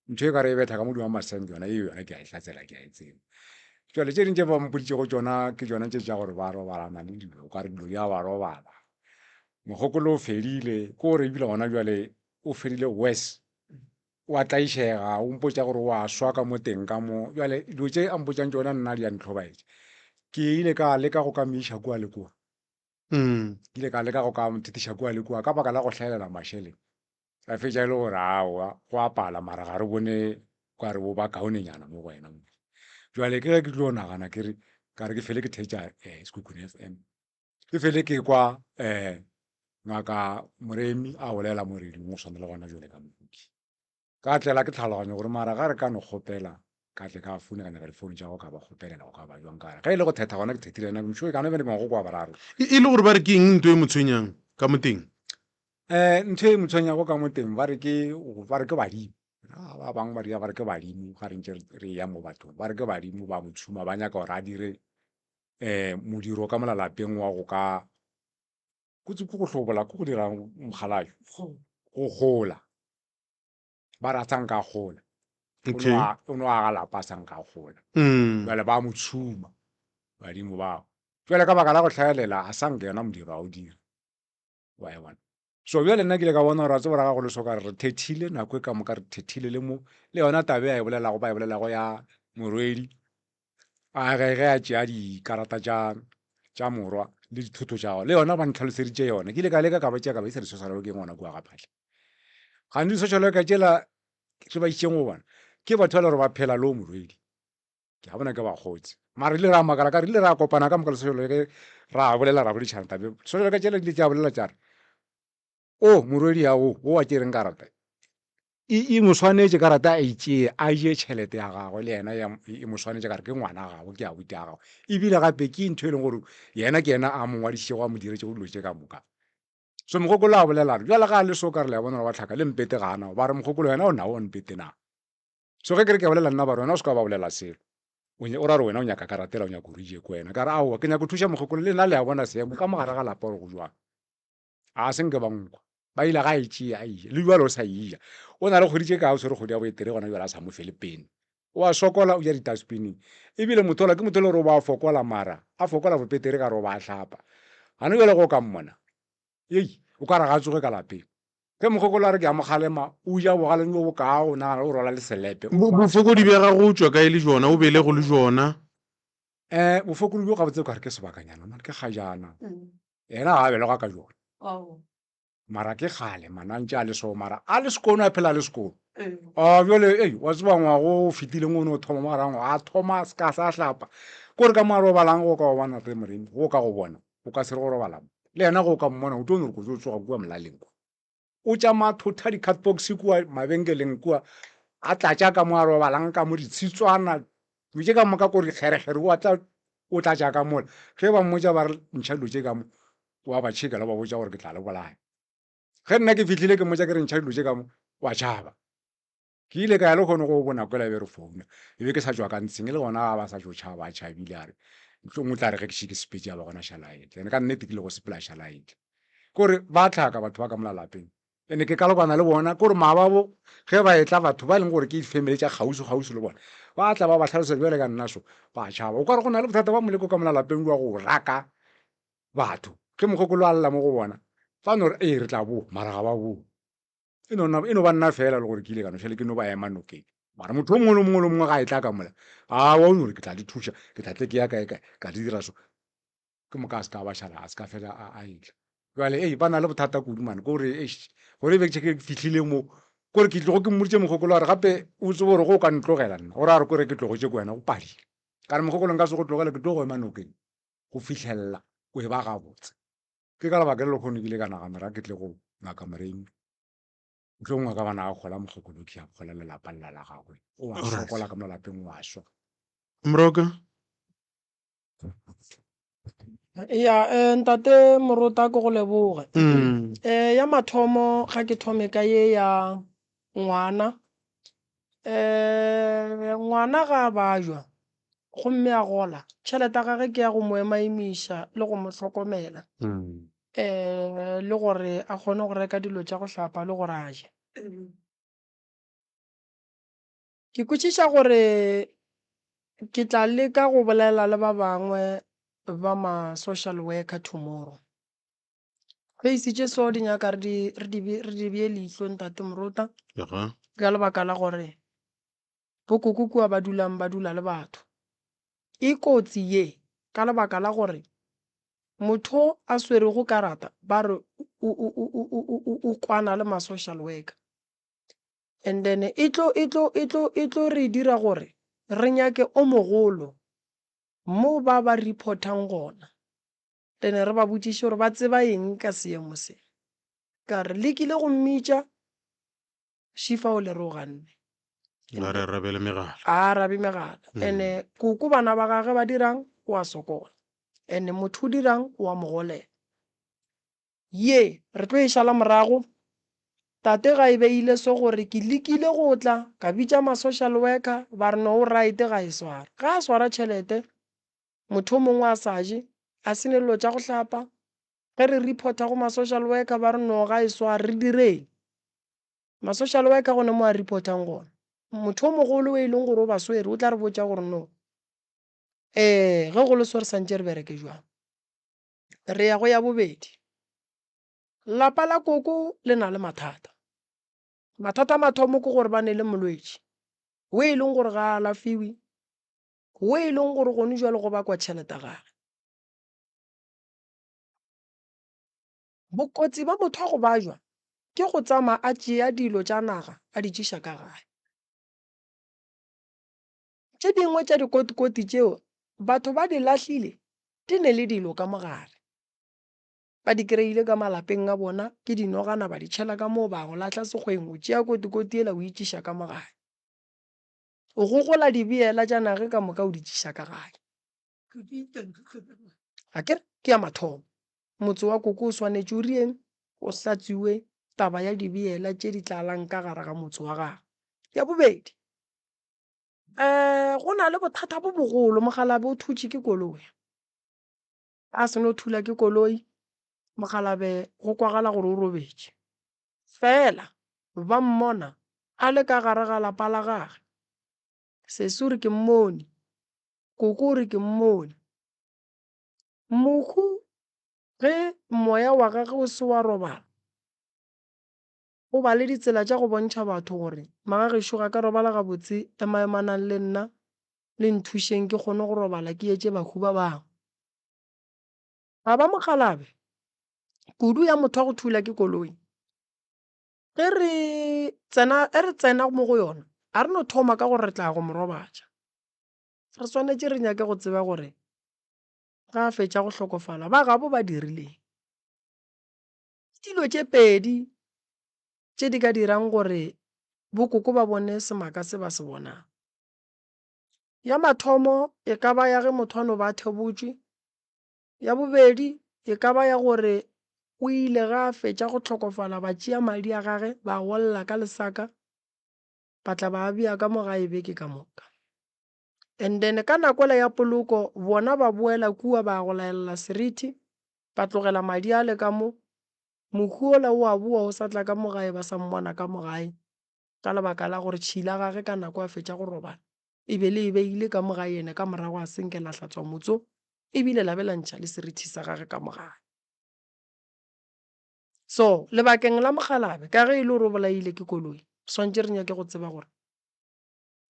Ntho e ka re e betha ka modimo wa masenke yona eo yona ke a e hlatsela ke a e tseba. Jwale tše ding tše ba mpoditšego tšona ke tšona tše tša gore ba robalana le dilo, o ka re dilo di a ba robala. Mogopolo o fedile, ke gore ebile gona bjale o fedile worse. O a tlaišega, o mpotša gore o a swa ka mo teng ka mo. Bjale dilo tše a mpotšang tšona nna di a ntlhobaetša. Ke ile ka leka go ka mo iša kua le kua. Ke ile ka leka go ka mo thetiša kua le kua ka baka la go hlaelela mašeleng. Ka fetša e le gore aowa go a pala mara ga re bone ka re bo ba kaonenyana mo go wena mo. Jwale ke ge ke tlo nagana ke re ka re ke fele ke theetša um Sekhukhune F_M. Ke fele ke kwa um ngaka Moremi a bolela mo radio-ng go swana le gona jwale ka Mokoki. Ka tlela ke tlhaloganyo gore mara ga re ka no kgopela ka tle ka founa ka nyaka difounu tša gago ka ba kgopelela go ka ba jwang ka re ge e le go thetha gona ke thethile nna mšo e kana bene ke go kwa boraro. E, e le gore ba re ke eng nto e mo tshwenyang ka mo teng? Um ntho e mo tshwenyago ka mo teng ba re ke ba re ke badimo. Ah, ba bangwe ba re ba re ke badimo ga re ntše re eya mo bathong ba re ke badimo ba mo tshuma ba nyaka gore a dire um modiro ka mola lapeng wa go ka kotsi ke go hlobola ke go dira mokgalabje go gola. Ba re a sa nka a gola. Okay. O no aga lapa a sa nka a gola. Mm. Jwale ba mo tshuma badimo bao. Jwale ka baka la go hlaelela a sa nka yona modiro a o dira. Wa e bona. So bjale nna ke ile ka bona gore a tseba ga go le so ka re re thethile nako e ka moka re thethile le mo le yona tabe a e bolelago ba e bolelago ya morwedi a ge ge a tšea dikarata tša tša morwa le dithoto tša gagwe le yona ba ntlhaloseditše yona ke ile ka leka ka ba tšea ka ba isa di-social workeng gona kua ga Phahle. Gantsi di-social worker tšela re ba išitšeng go bona ke batho ba e le gore ba phela le o morwedi ke a bona ke bakgotsi mara re ile ra makala ka re ile ra kopana ka moka le social worker ra bolela ra boledišana tabe social worker tšela di ile tša bolela tša re o morwedi ya o o wa tšereng karata e, e mo swanetše karata a e tšee a je tšhelete ya gagwe le yena e mo swanetše ka re ke ngwana gagwe ke abuti ya gagwe ebile gape ke ntho e leng gore yena ke yena a mo ngwadišitšego a mo diretšego dilo tše ka moka So mogokolo a bolela a re, Bjale ga a le so ka re le a bona gore wa hlaka, le mpete ga a nao. Ba re, Mogokolo wena o nao o mpete na? So ge ke re ke a bolela nna ba re, Wena o se ka ba bolela selo. O, o ra gore wena o nyaka karata yela o nyaka gore e je ke wena. Ka re, Aowa, ke nyaka go thuša mogokolo, le nna le a bona seemo ka mo gare ga lapa gore go jwang. A se nke ba nkwa. Ba ile ga a e tšea a e ja. Le bjale o sa e ja. O na le kgwedi tše kae o tshwere kgwedi ya boetere gona bjale a sa mo fele peni. O a sokola o ja ditaspining. Ebile motho ola ke motho e le gore o ba a fokola mara a fokola bopetere ka re o ba a hlapa. Gane bjale ge o ka mmona, hei, o ka re ga a tsoge ka lapeng. Ge mokgekolo a re ke a mo kgalema, o ja bogale bjo bo kaa o nagana o rwala le selepe. Bo, bofokodi bja gago o tšwa kae le bjona, o belego le bjona? Um bofokodi bjo gabotse o ka re ke sebakanyana man, ke kgajana. Yena ga a belegwa ka bjona. Mara ke kgale man a ntše a le so mara a le sekono a phela a le sekono. A bjale ei wa tseba ngwago o fetileng o ne o thoma mo gare ga ngwaga a thoma a se ka sa hlapa. Kore ka mo a robalang go ka go bona re Moremi go ka go bona o ka se re go robala mo. Le yena go ka mmona o tlo no re kotsi o tsoga kua molaleng kwa. O tšama a thotha di-cardbox kua mabenkeleng kua a tlatša ka mo a robalang ka mo ditshitswana dilo tše ka moka kore dikgerekgere o a tla o tlatša ka mola. Ge ba mmotša ba re ntšha dilo tše ka mo wa ba tšhekela o ba botša gore ke tla le bolaya. Ge nna ke fihlile ke mmotša ke re ntšha dilo tše ka mo, wa tšhaba. Ke ile ka ya le kgone go bona kwela e be re founa. E be ke sa tšwa ka ntsheng e le gona ga ba sa tšo tšhaba a tšhabile a re ntlong o tla re ge ke še ke sepetše ya ba gona šala a etla. Ene ka nnete ke ile go sepela šala a etla. Ke gore ba tlhaka batho ba ka mola lapeng. Ene ke ka lekwana le bona ke gore maababo ge ba etla batho ba e leng gore ke di-family tša kgauswi kgauswi le bona ba tla ba ba hlalosetša bjale ka nna so ba tšhaba. O ka re go na le bothata ba moleko ka mola lapeng jwa go raka batho. Ge mokgekolo a lla mo go bona, ba no re, Ee, re tla boa, mara ga ba boe. E no, e no ba nna fela le gore ke ile ka no šale ke no ba ema nokeng. Mara motho o mongwe le o mongwe le o mongwe ga a etla ka mola, aowa o no re ke tla le thuša, ke tla tle ke ya kae kae, ka le dira so. Ke moka a se ka ba šala, a se ka fela a, a etla. Bjale, ei, ba na le bothata kudu mane, ke gore, eish, gore e be ke fihlile mo, kore ke tlogo ke mmoditše mokgekolo a re gape o tsebe gore ge o ka ntlogela nna, o ra gore kore ke tlogotše ke wena, go padile. Ka re mokgekolo nka se go tlogele, ke tlo go ema nokeng. go fihlelela o e ba gabotse. Ke ka lebaka le lekgono ke ile ka nagana ra ke tle go Ngaka Moremi. Mohlomongwe a ka ba na a kgola mokgekolo ke a kgola lelapa lela la gagwe. O a sokola ka mo lapeng o a swa. Moroka. Ya, eh, ntate Morota ke go leboge. Mm. Eh, ya mathomo ga ke thome ka ye ya ngwana. Eh, ngwana ga a bajwa gomme a gola, tšhelete ya gage ke ya go mo emaemiša le go mo hlokomela um le gore a kgone go reka dilo tša go hlapa le gore a je. Ke kwešiša gore ke tla leka go bolela le ba bangwe ba ma social worker tomorrow. Case tše so di nyaka re di re di re di bee leihlo ntate Morota. Ka lebaka la gore bokoko kua ba dulang ba dula le batho. E kotsi ye ka lebaka la gore motho a swerego karata ba re o o o o o o kwana le ma social worker. And then e tlo e tlo e tlo e tlo re dira gore re nyake o mogolo mo ba ba reportang gona. Then re ba botšiše gore ba tseba eng ka seemo se. Ka re lekile go mmitša, Shifa o le re o ganne. A re arabele megala. A arabe megala. Ene koko bana ba gage ba dirang o a sokola. Ene motho o dirang o a mo golela. Ye re tlo e šala morago. Tate ga e beile so gore ke lekile go tla ka bitša ma social worker ba re no o right ga e swara. Ga a swara tšhelete motho o mongwe a sa je, a se ne dilo tša go hlapa, ge re reporta go ma social worker ba re no ga e sware, re direng? Ma social worker gone mo a reportang gona. Motho o mogolo o e leng gore o ba swere o tla re botša gore no um ge go le so re santše re bereke jwang. Re ya go ya bobedi, lapa la koko le na le mathata. Mathata a mathomo ke gore ba ne le molwetši o e leng gore ga a alafiwe, wo e leng gore gone jwale go bakwa tšhelete gage. Bokotsi ba motho wa go bajwa ke go tsamaya a tšea dilo tša naga a di tšiša ka gae. Tše dingwe tša dikotikoti tšeo batho ba di lahlile di ne le dilo ka mogare. Ba di kry-ile ka malapeng a bona ke dinogana ba di tšhela ka moo ba go lahla sekgweng o tšea kotikoti yela o e tšiša ka mogare. O gogola dibeela tša nage ka moka o di tšiša ka gae. Akere ke ya mathomo. Motse wa koko o swanetše o rieng? O hlatswiwe taba ya dibeela tše di tlalang ka gare ga motse wa gagwe. Ya bobedi, um go na le bothata bo bogolo, mokgalabje o thutše ke koloi. A seno thula ke koloi, mokgalabje go kwagala gore o robetše. Fela ba mmona a le ka gare ga lapa la gage. Sesi o re ke mmone, koko o re ke mmone. Mohu ge moya wa gage o se wa robala, o ba le ditsela tša go bontšha batho gore magagešo ga ka robala gabotse, emaemanang le nna le nthušeng ke kgone go robala ke etše bahu ba bangwe. Ga ba mokgalabje, kudu ya motho wa go thula ke koloi. Ge re tsena, ge re tsena mo go yona, a re no thoma ka gore re tla go mo robatša. Re swanetše re nyake go tseba gore ga a fetša go hlokofala ba gabo ba dirileng. Ke dilo tše pedi tše di ka dirang gore bokoko ba bone semaka se ba se bonang. Ya mathomo e ka ba ya ge motho a no ba a thebotšwe Ya bobedi e ka ba ya gore o ile ge a fetša go hlokofala ba tšea madi a gage ba a golla ka lesaka ba tla ba a bea ka mo gae beke ka moka. And then ka nako yela ya poloko bona ba boela kua ba ya go laelela seriti ba tlogela madi ale ka mo, mohu ola o a boa o sa tla ka mo gae ba sa mmona ka mo gae ka lebaka la gore tšhila gage ka nako a fetša go robala. E be le e beile ka mo gae ene ka morago a senke la hlatswa motso ebile la be la ntšha le serithi sa gage ka mo gae. So lebakeng la mokgalabje ka ge e le gore o bolaile ke koloi, swantše re nyake go tseba gore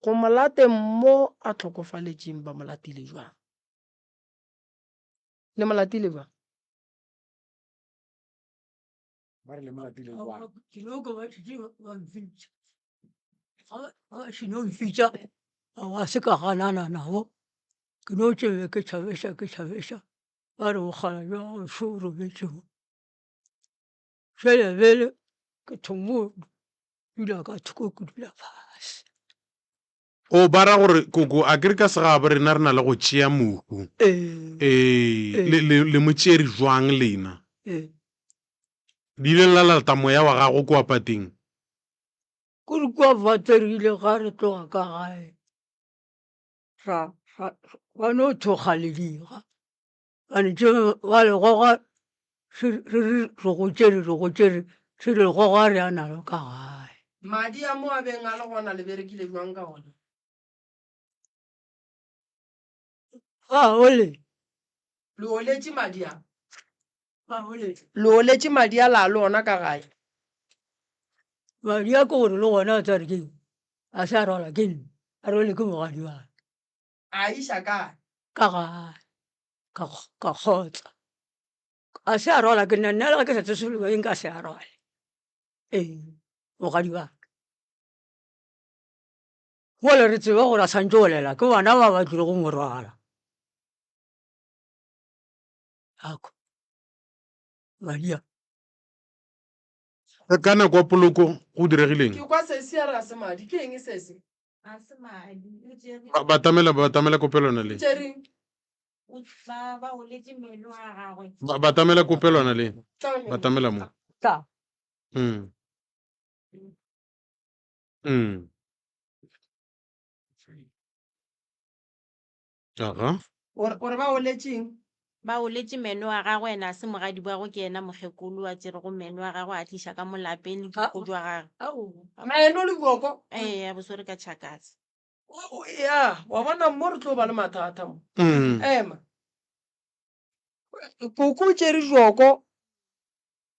go mo lateng mo a hlokofaletšeng ba mo latile jwang. Le mo latile jwang? Ba re le mo latile jwang? Ke no kwa ba šetše ba mpitša. Ga se no mpitša ga se ka ganana nabo ke no tšebe ke tšhabeša ke tšhabeša ba re mokgalabje wa gago šo o robetše mo. Jwale bjale ke thomo dula ka thoko ke dula fase. O ba ra gore koko a ke re ka segabo rena re na le go tšea mohu. Ee. Ee, le, le, le mo tšere jwang lena? Ee. Le ile la lata moya wa gago kua pateng? Kore kua pateng re ile ga re tloga ka gae ra, ra, ba no thokga lediga. Bane tše ba le goga re re re go tšere re go tšere re le goga re ya nalo ka gae. Madi a mo a beng a le gona le berekile bjang ka ona? A ole. Le oletše madi a? A ole. Le oletše madi a la le ona ka gae? Madi a ke gore le gona a tsare ke a se a rwala ke nna, a rwele ke mogadi wa ka. A iša kae? Ka gae, ka ka kgotsa. A se a rwala ke nna, nna le ge ke sa tsosologa eng ka se a rwale. Ee, mogadi wa ka. Bjale re tsebe gore a santše olela ke bana ba ba tlile go mo rwala. Ako, madi a. Ka nako ya poloko go diregileng? Ke kwa sesi a re a se madi. Ke eng sesi? A se madi. O tšere. Ba batamela batamela kopelwana le. O tšereng? O ba ba oletše meno a gagwe. Ba batamela kopelwana le. Batamela mo. Tla. Mm. Mm. Aha. O re o re ba oletšeng? Ba oletše meno a gagwe, ena a se mogadi wa gagwe, ke yena mokgekolo a tšerego meno a gagwe a tliša ka mo lapeng le bjoko bja gagwe. Meno le bjoko? Ee, a bo swere ka tšhakatse. Ya, wa bona mo re tlo ba le mathata mo. Mm. Ema. Koko o tšere bjoko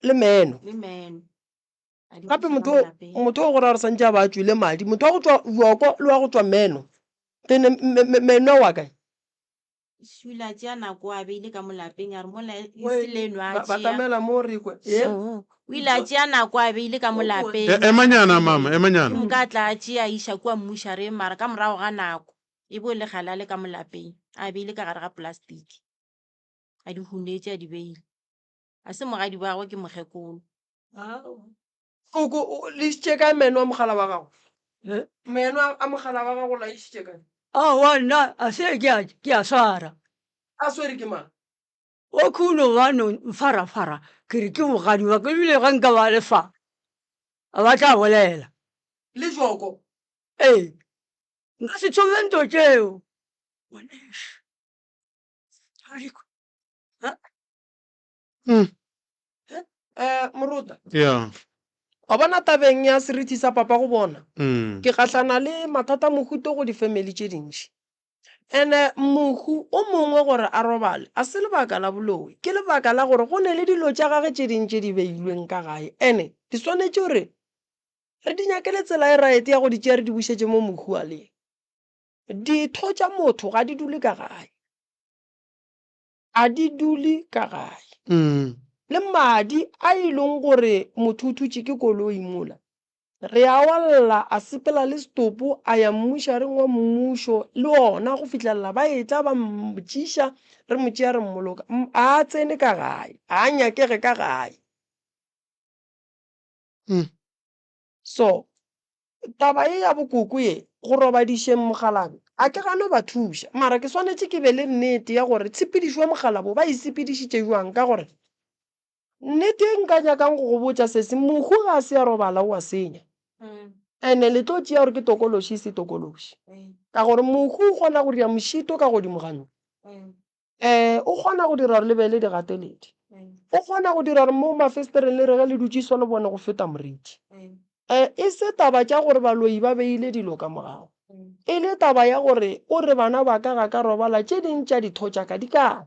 le meno. Le meno. A di Gape tliša ka motho mo lapeng. motho o gore a re santše a ba a tšwele madi, motho wa go tšwa bjoko le wa go tšwa meno, then meno wa kae? O ile a tšea nako a beile ka mo lapeng a re mola e se leno a tšea. Batamela mo re kwe. Ye. O ile a tšea nako a beile ka mo lapeng. E, emanyana mama, emanyana. Ke moka a tla a tšea a iša kua mmušareng mara ka morago ga nako e bo e le kgale a le ka mo lapeng a beile ka gare ga plastiki a di hunetše a di beile. A se mogadi wa gagwe ke mokgekolo. Koko, o le išitše kae meno a mogala wa gago? Meno a mogala wa gago la išitše kae? Aowa nna a se ke a ke a swara. A swere ke mang? O khuno ba no mfarafara ke re ke mogadi wa ka ebile ge nka ba le fa a ba tla bolela. Le joko? Ee, nka se thome nto tšeo ngwanešu. Mm. Eh, Moruta. Yeah. Wa bona tabeng ya seriti sa papa go bona. Mm. Ke gahlana le mathata mohuto go di-family tše dintši. Ene mohu o mongwe gore a robale a se lebaka la boloi, ke lebaka la gore go ne le dilo tša gage tše ding tše di beilweng ka gae ene di swanetše gore re di nyakele tsela e right ya go di tšea re di bušetše mo mohu a leng. Ditho tša motho ga di dule ka gae. A di dule ka gae. Le madi a e leng gore motho o thutše ke koloi mola, re a wa lla a sepela le setopo a ya mmušareng wa mmušo le ona go fihlelela ba etla ba mmotšiša re mo tšea re mmoloka. A a tsene ka gae, a a nyakege ka gae. So Taba ye ya bokoko ye, go robadišeng mokgalabje, a ke gano ba thuša, mara ke swanetše ke be le nnete ya gore tshepedišo ya mokgalabo ba e sepedišitše bjang, ka gore nnete ye nka nyakang go go botša sesi, mohu ga a se a robala o a senya, ene le tlo tšea gore ke tokološi e se tokološi, ka gore mohu o kgona go dira mošito ka godimo ga ntlo. Ee, o kgona go dira gore le be le digateledi. O kgona go dira gore mo mafestereng le re ge le dutše so le bone go feta moriti. Ee, e se taba tša gore baloi ba beile dilo ka morago. E le taba ya gore o re bana ba ka ga ka robala tše ding tša ditho tša ka di kae.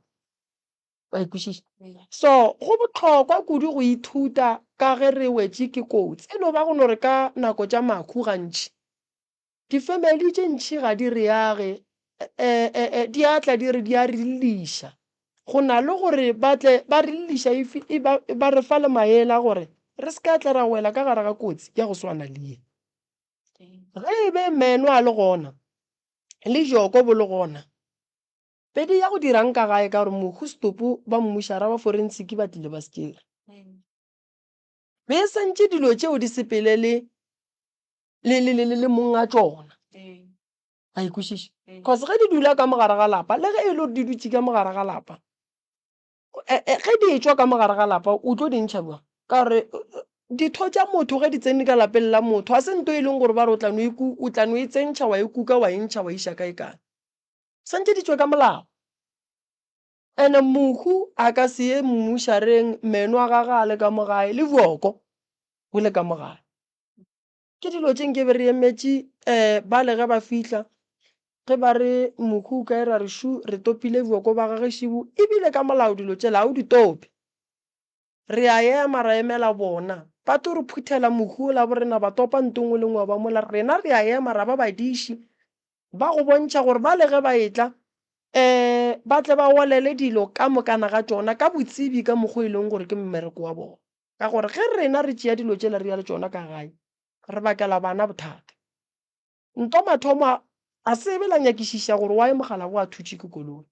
Wa e kwešiša? So go bohlokwa kudu go ithuta ka ge re wetše ke kotsi. E no ba go no re ka nako tša makhu gantši Difemeli tše ntši ga di re age, di a tla di re di a re lliša. Go na le gore ba tle ba re lliša ba re fa le maele a gore re se ka tla ra wela ka gare ga kotsi ya go swana le ye. Ge e be meno a le gona le joko bo le gona, be di ya go dirang ka gae ka gore mohu setopo ba mmušara ba forensiki ba tlile ba se tšere. Be e santše dilo tšeo di sepele le le, le, le, le, le mong a tšona. A e kwešiša? Cause ge di dula ka mogare ga lapa, le ge e le gore di dutše ka mogare ga lapa, e, e, ge di etšwa ka mogare ga lapa, o tlo di ntšha bjang? Ka gore ditho tša motho ge di tsene ka lapeng la motho, ga se nto e leng gore ba re o tla no e o tla no e tsentšha wa e kuka wa e ntšha wa iša kae kae. Swantše di tšwe ka molao. Ene mohu a ka se ye mmušareng meno a gage a le ka mo gae le bjoko bo le ka mo gae. Ke dilo tše nke be re emetše um bale ge ba fihla, ge ba re mohu o kae ra re šu re topile bjoko ba gage šibu, ebile ka molao dilo tšela ga o di tope. Re a ema ra emela bona, ba tlo re phuthela mohu ola borena ba topa nto nngwe le nngwe wa ba mola, rena re a ema ra ba badiši ba go bontšha gore bale ge ba etla um ba tle ba olele dilo ka mokana ga tšona ka botsebi ka mokgo e leng gore ke mmereko wa bona. Ka gore ge rena re tšea dilo tšela re ya le tšona ka gae, re bakela bana bothata. Nto mathomo a, a se be la nyakišiša gore why mogala wo a thutše ke koloi.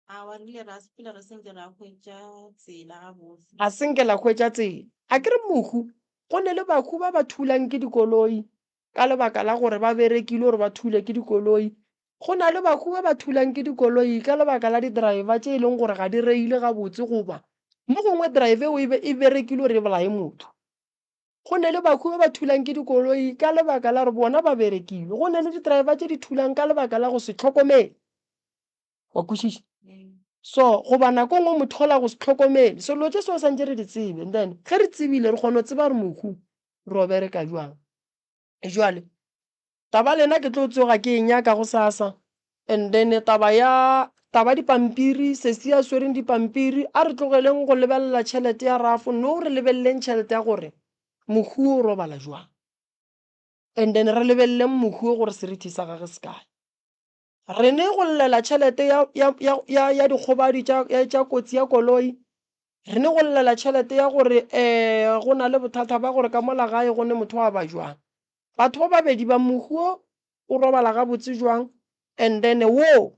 Aowa, re ile ra sepela re se nke ra hwetša tsela gabotse. A se nke la hwetša tsela. A ke re mohu, go ne le bahu ba ba thulang ke dikoloi ka lebaka la gore ba berekile gore ba thule ke dikoloi. Go na le bahu ba ba thulang ke dikoloi ka lebaka la di-driver tše e leng gore ga di reile gabotse goba mo gongwe driver eo e be e berekile gore e bolaye motho. Go ne le bahu ba ba thulang ke dikoloi ka lebaka la gore bona ba berekile. Go ne le di-driver tše di thulang ka lebaka la go se hlokomele. Wa kwešiša? So goba nako nngwe motho ola go se hlokomele. So dilo tše so santše re di tsebe and then ge re tsebile re kgona go tseba gore mohu re o bereka jwang. Jwale taba lena ke tlo tsoga ke e nyaka gosasa and then taba ya taba dipampiri sesi a swereng dipampiri a re tlogeleng go lebelela tšhelete ya rafo no re lebeleleng tšhelete ya gore mohu o robala jwang and then re lebeleleng mohu gore serithi sa gage se kae. Re ne go llela tšhelete ya, ya, ya, ya, ya dikgobadi tša, ya, tša kotsi ya koloi. Re ne go llela tšhelete ya gore um go na le bothata ba gore ka mola gae go ne motho a ba jwang. Batho ba babedi ba mohu o o robala gabotse jwang and then wo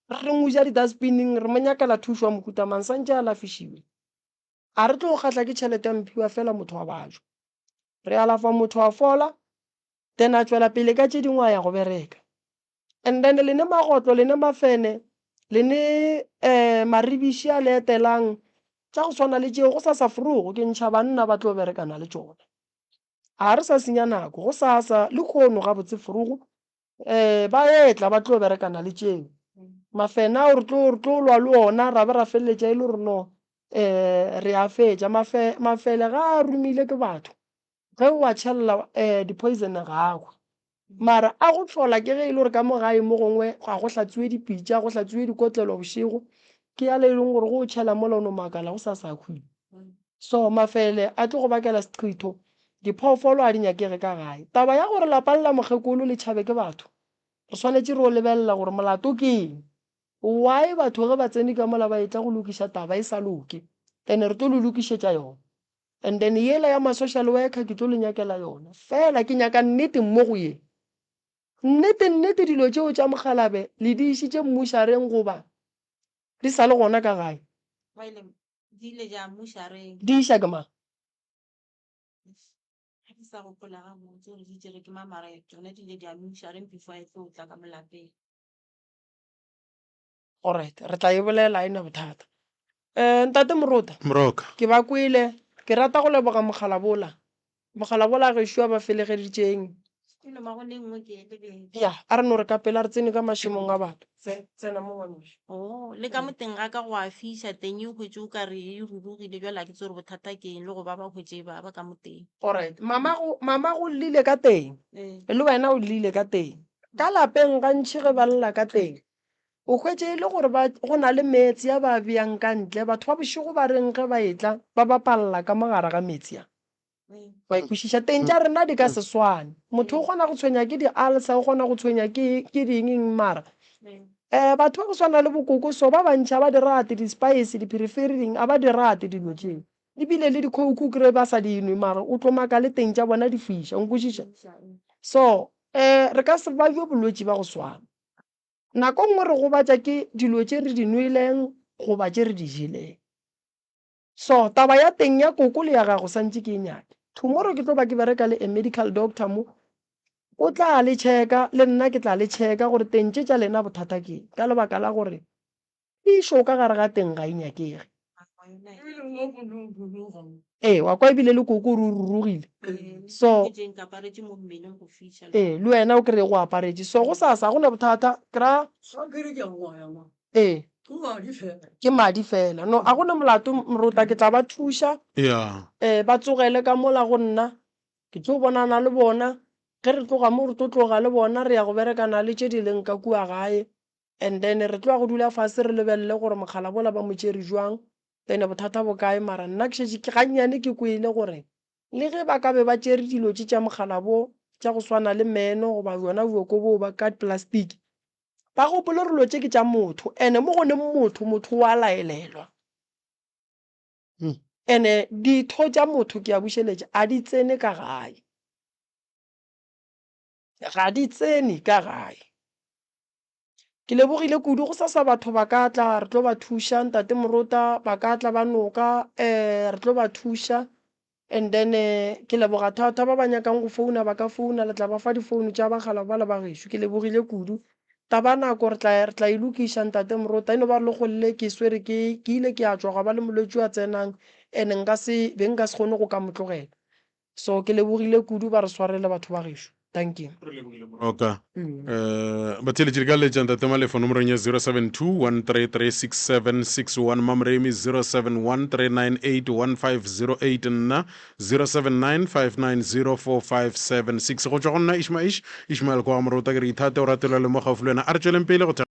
re reng o ja di-dustbin-ing re mo nyakela thušo ya mohuta mang santše a alafišiwe. A re tlo kgahla ke tšhelete ya mphiwa fela motho a bajwa. Re alafa motho a fola then a tšwela pele ka tše dingwe a ya go bereka. And then le ne magotlo, le ne mafene, le ne um maribiši a le etelang, tša go swana le tšeo, go sa sa forogo ke ntšha banna ba tlo berekana le tšona. A re sa senya nako, go sa sa lehono gabotse forogo um ba etla ba tlo berekana le tšeo. Mafene ao re tlo re tlo lwa le ona ra be ra feleletša e le gore no um re a fetša. Mafe mafele ga a romile ke batho Ge o a tšhelela di-poison ga a hwe. Mara a go hlola ke ge e le gore ka mo gae mo gongwe ga go hlatsuwe dipitša, go hlatsuwe dikotlelo bošego. Ke yale e leng gore ge o tšhela mola o no makala go sa sa hwile. So mafele a tlo go bakela seqhitho, diphoofolo ga di nyakege ka gae. Taba ya gore lapa le la mokgekolo le tšhabe ke batho, re swanetše re o lebelela gore molato ke eng. Why batho ge ba tsene ka mola ba etla go lokiša taba e sa loke, ene re tlo le lokišetša yona. And then yela ya ma social worker ke tlo le nyakela yona. Fela ke nyaka nnete mo go ye. Nnete nnete dilo tšeo tša mokgalabe le di išitše mmušareng goba di sa le gona ka gae? Ba ile di ile ja mmušareng. Di iša ke mang? Ga ke sa gopola gabotse gore di tšere ke mang mara tšona di ile di ya mmušareng before a tlo tla ka mo lapeng. Alright, re tla e bolela, ga e na bothata. Eh, Ntate Morota. Moroka. Ke ba kwele. Ke rata go leboga Mokgalabola. Mokgalabola gešo a ba felegeditšeng. Ke noma go ne nngwe ke e lebetše. Ya, a re no re ka pela re tsene ka mašemong a batho. Tsena mo ngwanešu. Oh, le ka mo teng ga ka go a fiša teng e hwetše o ka re e rurugile bjale ga ke tsebe gore bothata ke eng le go ba ba hwetše e baba ka mo teng. Alright, mamago, mamago o llile ka teng. Ee. Le wena o llile ka teng. Ka lapeng gantši ge ba lla ka teng, O hwetše e le gore ba, go na le meetse a ba a beang ka ntle, batho ba bošego ba reng ge ba etla ba bapalla ka mo gare ga meetse a. Wa e kwešiša? Teng tša rena di ka se swane. Motho o kgona go tshwenya ke di-ulcer, o kgona go tshwenya ke, ke ding eng mara um batho ba go swana le bokoko so ba bantši ga ba di rate di-spice, dipherefere ding, ga ba di rate dilo tšeo. Ebile le di-coke o kry-e ba sa di nwe mara o tlo maka le teng tša bona di fiša, o nkwešiša? So um re ka se babje bolwetši ba go swana. Nako nngwe re gobatša ke dilo tše re di nweleng goba tše re di jeleng. So, taba ya teng ya koko le ya gago santše ke e nyake. Tomorrow ke tlo ba ke bereka le a medical doctor mo, o tla le checka le nna ke tla le checka gore teng tše tša lena bothata ke eng, ka lebaka la gore Phišo ka gare ga teng ga e nyakege. Ee, wa kwa ebile le koko o re o rurugile. So, ee, le wena o kry-e go aparetše. So gosasa ga go na bothata, ke ra. Ee, ke madi fela. No, ga go na molato Morota, ke tla ba thuša. Yeah. Ee, ba tsogele ka mola go nna. Ke tlo bonana le bona, ge re tloga mo re tlo tloga le bona re ya go berekana le tše di leng ka kua gae and then re tlo ya go dula fase re lebelele gore mokgalabje wola ba mo tšere jwang then bothata bo kae. Mara nna ke šetše ke gannyane ke kwele gore le ge ba ka be ba tšere dilo tše tša mokgalabje tša go swana le meno goba bjona bjoko boo ba ka plastic, ba gopole gore dilo tše ke tša motho and-e mo go leng motho, motho o a laelelwa. Ene ditho tša motho ke a bušeletša a di tsene ka gae. Ga di tsene ka gae. Ke lebogile kudu go sasa batho ba ka tla re tlo ba thuša ntate Morota ba ka tla ba noka um re tlo ba thuša and then ke leboga thata ba ba nyakang go founa ba ka founa le tla ba fa difounu tša bakgalabje ba le ba gešo ke lebogile kudu. Taba nako re tla re tla e lokiša ntate Morota e no ba re le golle ke swere ke ke ile ke a tšwa gwa ba le molwetši wa tsenang and nka se be nka se kgone go ka mo tlogela. So ke lebogile kudu ba re swarele batho ba gešo. Dankie. Re lebogile Moroka. Eh batheeletši le ka letša ntate Malefo nomorong ya 0721336761 Mamremi 0713981508 nna 0795904576 go tšwa go nna Ishmaish Ishmael kwa Morota ke re ithate o ratelwa le mo gaufi le wena a re tšweleng pele go.